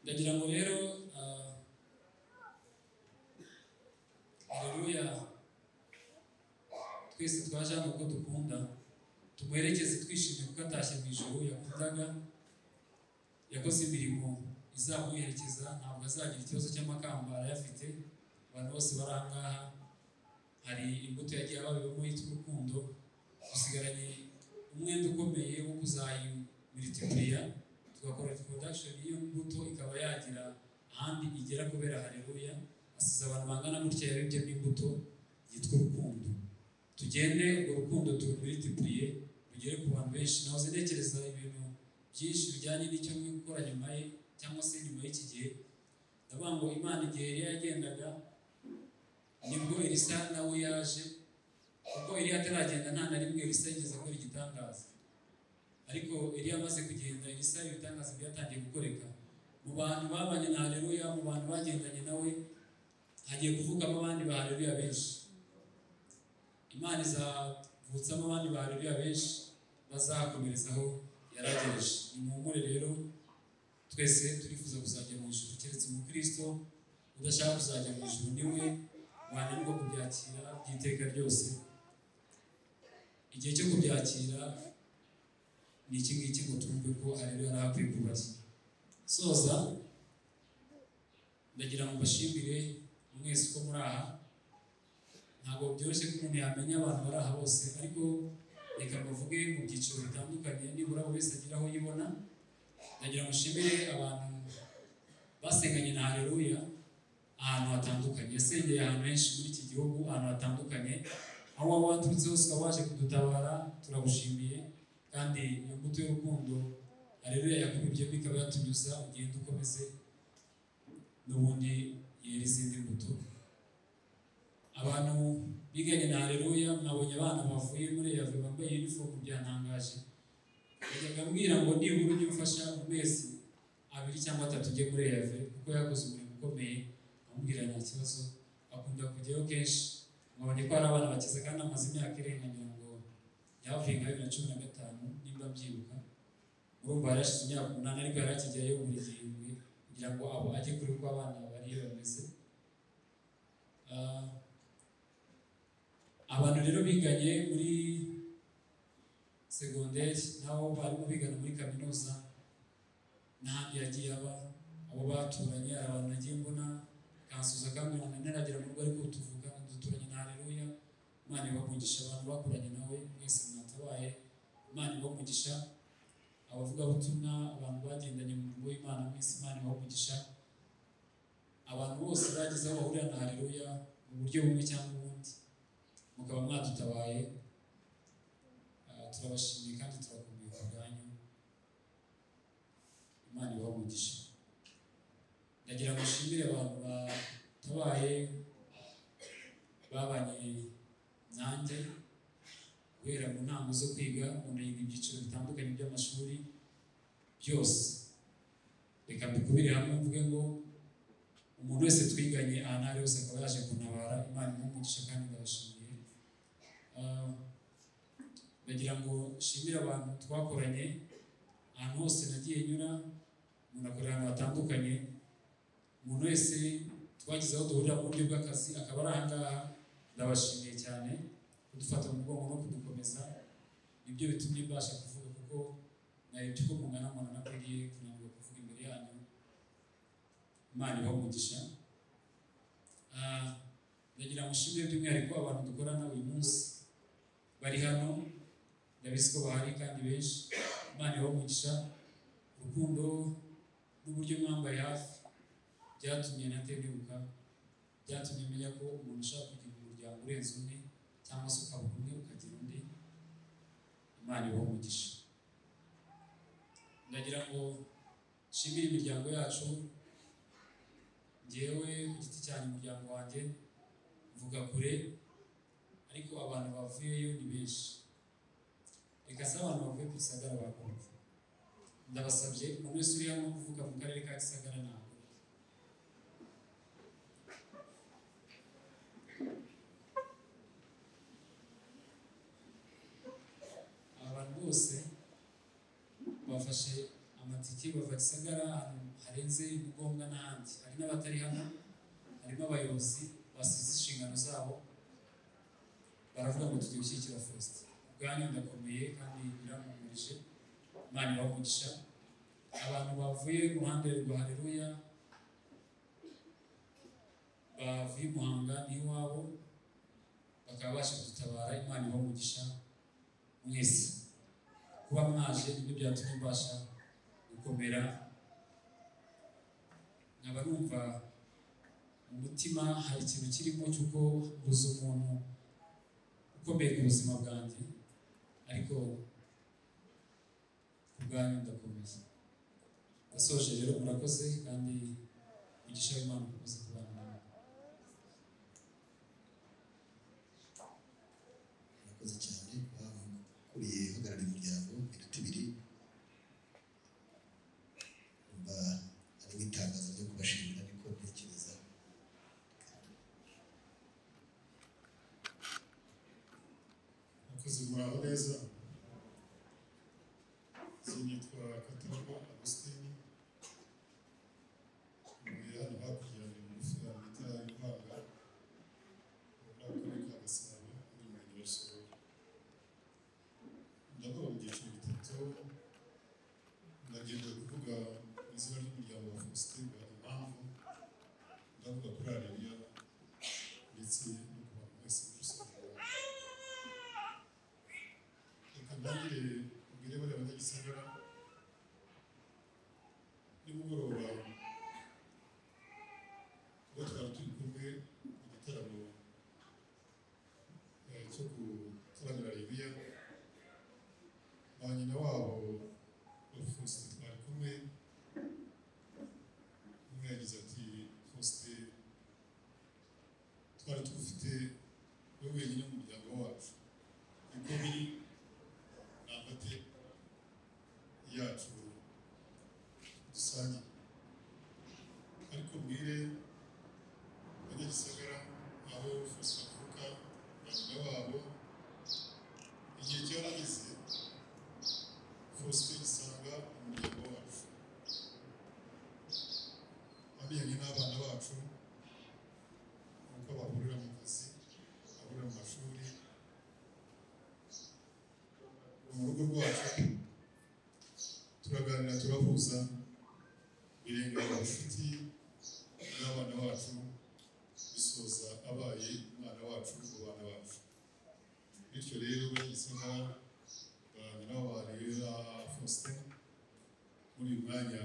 Ndagira ngo rero Haleluya twese twaje hano kuko dukunda, Tumuherekeze twishimye kuko atashye mu ijuru yakundaga, yakoze imirimo izamuherekeza, ntabwo azagira ikibazo cy'amakamba arayafite. Abantu bose bari aha ngaha hari imbuto yagiye ababibamo yitwa urukundo, dusigaranye umwenda ukomeye wo kuzayimultiplier, tugakora production y'iyo mbuto ikaba yagira ahandi igera kubera Haleluya. Asize abantu bangana gutya yabibyemo imbuto yitwa urukundo. Tugende urwo rukundo turumultiplier rugere ku bantu benshi. Nahoze ntekereza ibintu byinshi bijyanye n'icyo nkwiye gukora nyuma ye cyangwa se nyuma y'iki gihe. Ndavuga ngo Imana igihe Eliya yagendaga nibwo Elisa nawe yaje, kuko Eliya ataragenda nta na rimwe Elisa yigeze akora igitangaza. Ariko Eliya amaze kugenda, Elisa ibitangaza byatangiye gukoreka. Mu bantu babanye na Haleluya, mu bantu bagendanye nawe, hagiye kuvukamo abandi ba Haleluya benshi. Imana izavutsamo abandi ba Haleluya benshi bazakomerezaho yaragereje. Nimuhumure rero, twese turifuza kuzajya mu ijuru, keretse umukristo udashaka kuzajya mu ijuru niwe wananirwa kubyakira by'iteka ryose. Igihe cyo kubyakira ni iki ngiki ngo twumve ko Haleluya yari akwiye kuba ari. Soza, ndagira ngo mbashimire mwese uko muri aha. Ntabwo byoroshye ko umuntu yamenya abantu bari aha bose, ariko reka mbavuge mu byiciro bitandukanye, nibura buri wese agira aho yibona. Ndagira ngo nshimire abantu basenganye na Haleluya ahantu hatandukanye. Yasengeye ahantu henshi muri iki gihugu, ahantu hatandukanye. Aho waba waturutse hose ukaba waje kudutabara, turagushimiye. Kandi iyo mbuto y'urukundo Haleluya yakubibyemo ikaba yatunyuza, ugende ukomeze n'ubundi yera izindi mbuto. Abantu biganye na Haleluya, mwabonye abana bavuye muri Yave bambaye uniform, byantangaje. Yajyaga ambwira ngo nibura ujye umfasha mu mezi 2 cyangwa 3 ujye muri Yave, kuko yakoze umurimo ukomeye. Amubwira nta kibazo, akunda kujyayo kenshi. Mwabonye ko hari abana bakize kandi amaze imyaka irenga, ngira ngo yavuye nka 2015 nimba mbyibuka. Murumva yarashize imyaka 8, ariko yari akijyayo buri gihembwe kugira ngo abo ajye kure uko abana bariyo bameze. Abantu rero biganye muri segonderi nabo barimo bigana muri kaminuza n'ahandi yagiye aba, abo baturanye. Hari abantu nagiye mbona akansuza akambwira ngo ntaragera mu rugo ariko tuvugana, duturanye na Haleluya. Imana ibahe umugisha abantu bakuranye nawe mwese mwatabaye. Imana ibahe umugisha abavugabutumwa, abantu bagendanye mu murimo w'Imana mwese, Imana ibahe umugisha. Abantu bose bageze aho bahurira na Haleluya mu buryo bumwe cyangwa ubundi, mukaba mwadutabaye, turabashimiye kandi turakomeye ku bwanyu. Imana ibahe umugisha. Ndagira ngo nshimire abantu batabaye, babanye nanjye guhera mu ntango zo kwiga, umuntu yiga ibyiciro bitandukanye by'amashuri byose. Reka mbikubire hamwe mvuge ngo umuntu wese twiganye ahantu aho ari hose akaba yaje kuntabara, Imana imuhe umugisha kandi ndabashimiye. Ndagira ngo nshimire abantu twakoranye ahantu hose nagiye nyura, umuntu akorera ahantu hatandukanye. Umuntu wese twagize aho duhurira mu buryo bw'akazi akaba ari aha ngaha, ndabashimiye cyane kudufata mu mugongo no kudukomeza. Nibyo bitumye mbasha kuvuga, kuko narebye uko mungana mbona nakwiriye kunanirwa kuvuga imbere yanyu. Imana ibahe umugisha. Ndagira ngo nshimire by'umwihariko abantu dukorana uyu munsi bari hano, ndabizi ko bahari kandi benshi. Imana ibahe umugisha. Urukundo n'uburyo mwambaye hafi byatumye ntatenguka, byatumye menya ko umuntu ushaka kugira umuryango urenze umwe cyangwa se ukabura umwe ukagira undi. Imana ibahe umugisha. Ndagira ngo nshimire imiryango yacu. Njyewe ku giti cyanjye umuryango wanjye mvuga kure, ariko abantu bavuyeyo ni benshi. Reka se abantu bavuye ku Gisagara bahaguruke. Ndabasabye umuntu wese uri hano kuvuga mu karere ka Gisagara ntahaguruke. Abantu bose bafashe amatike bava Gisagara ahantu harenze Mugombwa n'ahandi. Hari n'abatari hano, harimo abayobozi basize inshingano zabo, baravuga ngo tugiye gushyigikira Faustin. Ubwanyu ndakomeye kandi birampumurije. Imana ibahe umugisha. Abantu bavuye mu ruhande rwa Haleluya, bavuye i Muhanga n'iwabo, bakaba baje kudutabara. Imana ibahe umugisha mwese. Kuba mwaje nibyo byatumye mbasha gukomera, nkaba numva mu mutima hari ikintu kirimo cy'uko mbuze umuntu ukomeye ku buzima bwanjye, ariko ku bwanyu ndakomeye. Ndasoje rero, murakoze kandi umugisha w'Imana ukomeze kubana namwe. Murakoze cyane, ukuriye uhagarariye umuryango iminota 2, umva ari nk'itangazo ryo kubashimira, niko ntekereza. Murakoze, muraho neza. Nitwa Katarwa Agustin, ntuye hano hakurya, ni mugufi ahantu bita Impanga, muri akarere ka Gasabo, muri murenge wa Rusororo. Ndavuga mu byiciro bitatu. Ndagenda kuvuga mu izina ry'umuryango wa Faustin impamvu ndavuga kuri Haleluya ndetse no ku bantu mwese muri rusange. Reka ntangire mbwire bariya banyagisagara, nimugoroba ubwo twari turi kumwe mu gitaramo cyo gutaramira Haleluya, ba nyina wabo wa Faustin twari kumwe, umwe yagize ati: "Faustin twari tugufite we wenyine mu muryango wacu, niko biri, ni amateka yacu dusangiye." Ariko mbwire abanyagisagara aho Faustin avuka, ba nyina wabo, igihe cyarageze Faustin isanga mu muryango wacu, amenyanye n'abana bacu, uko bahurira mu kazi, bahurira mu mashuri, mu rugo rwacu, turaganira, turahuza, birenga ubucuti n'abana bacu, bisoza abaye umwana wacu mu bana bacu. Bityo rero banyagisagara, ba nyina wabo Faustin, muri uyu mwanya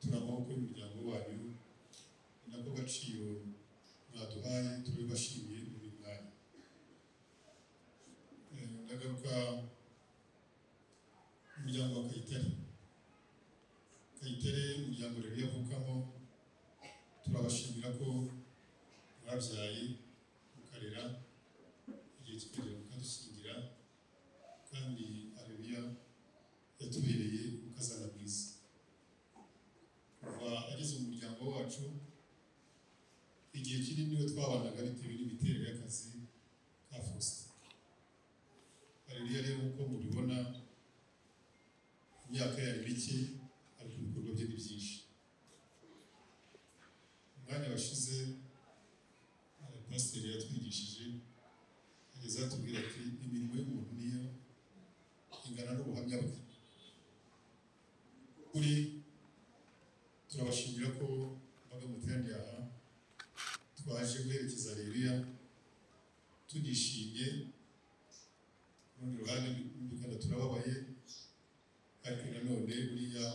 turi amaboko y'umuryango wanyu, ni nako gaciro mwaduhaye, turabibashimiye muri uyu mwanya. Ndagaruka umuryango wa Kayitare. Kayitare, umuryango rero yavukamo, turabashimira ko mwabyaye mukarera, igihe kikagera mukadushyingira, kandi Haleluya yatubereye umukazana mwiza. Kuva ageze mu muryango wacu, igihe kinini niwe twabanaga bitewe n'imiterere y'akazi ka Faustin. Haleluya rero nk'uko mubibona, imyaka yari mike ariko ibikorwa bye ni byinshi. Umwanya washize pasiteri yatwigishije, ageze atubwira ati: "Imirimo y'umuntu niyo ingana n'ubuhamya bwe." Kuri turabashimira ko mbaga muteraniye aha, twaje guherekeza Haleluya tunishimye. Ku rundi ruhande birumvikana turababaye, ariko nanone buriya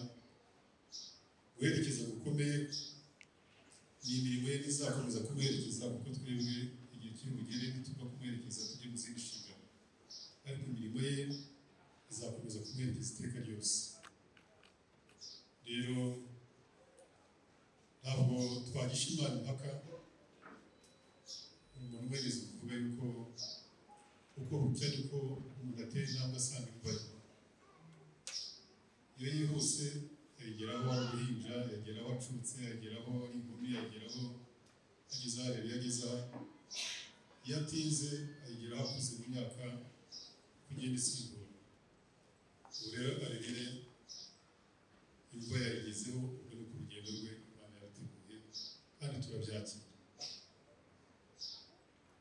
guherekeza gukomeye ni imirimo ye izakomeza kumuherekeza, kuko twebwe igihe kiri bugere nituva kumuherekeza tujye mu zindi nshingano, ariko imirimo ye izakomeza kumuherekeza iteka ryose. Rero ntabwo twagisha Imana impaka. Umuntu wegeze kuvuga yuko uko bucya niko umuntu atera intambwe asanga imva ye. Iyo yihuse yageraho ari uruhinja, yageraho acutse, yageraho ari inkumi, yageraho ageze aho areba ageze aha. Iyo atinze ayigeraho akuze mu myaka kugenda isimbura. Ubu rero arebere imva yayigezeho, ubwo ni ku rugendo rwe Imana yarateguye kandi turabyakira.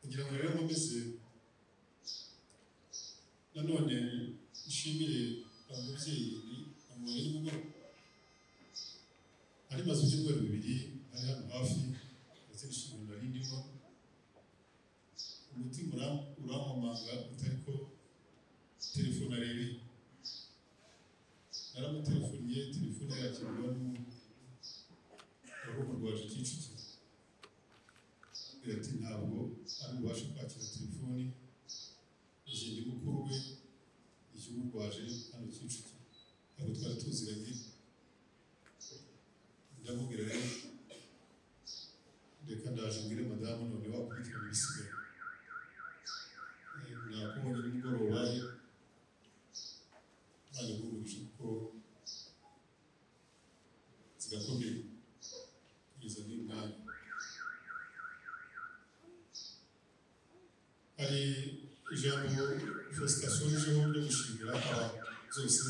Kugira ngo rero nkomeze ibyumweru 2 ari hano hafi, ndetse n'inshingano nari ndimo, umutima urankomanga utari ko telefone arebe. Naramutelefoniye, telefone yakirwa n'uwari umurwaje Kicukiro, ati ntabwo ari bubashe kwakira telefoni, njye ndi mukuru we, njye umurwaje hano Kicukiro, ntabwo twari tuziranye. Ndamubwira rero reka ndaje mbwire madamu none wakurikirana ibisigaye. Nakubonye nimugoroba, Imana iguhe umugisha kuko zigakomeye kugeza n'uyu mwanya. Hari ijambo Faustin asorejeho ryo gushimira abantu zose.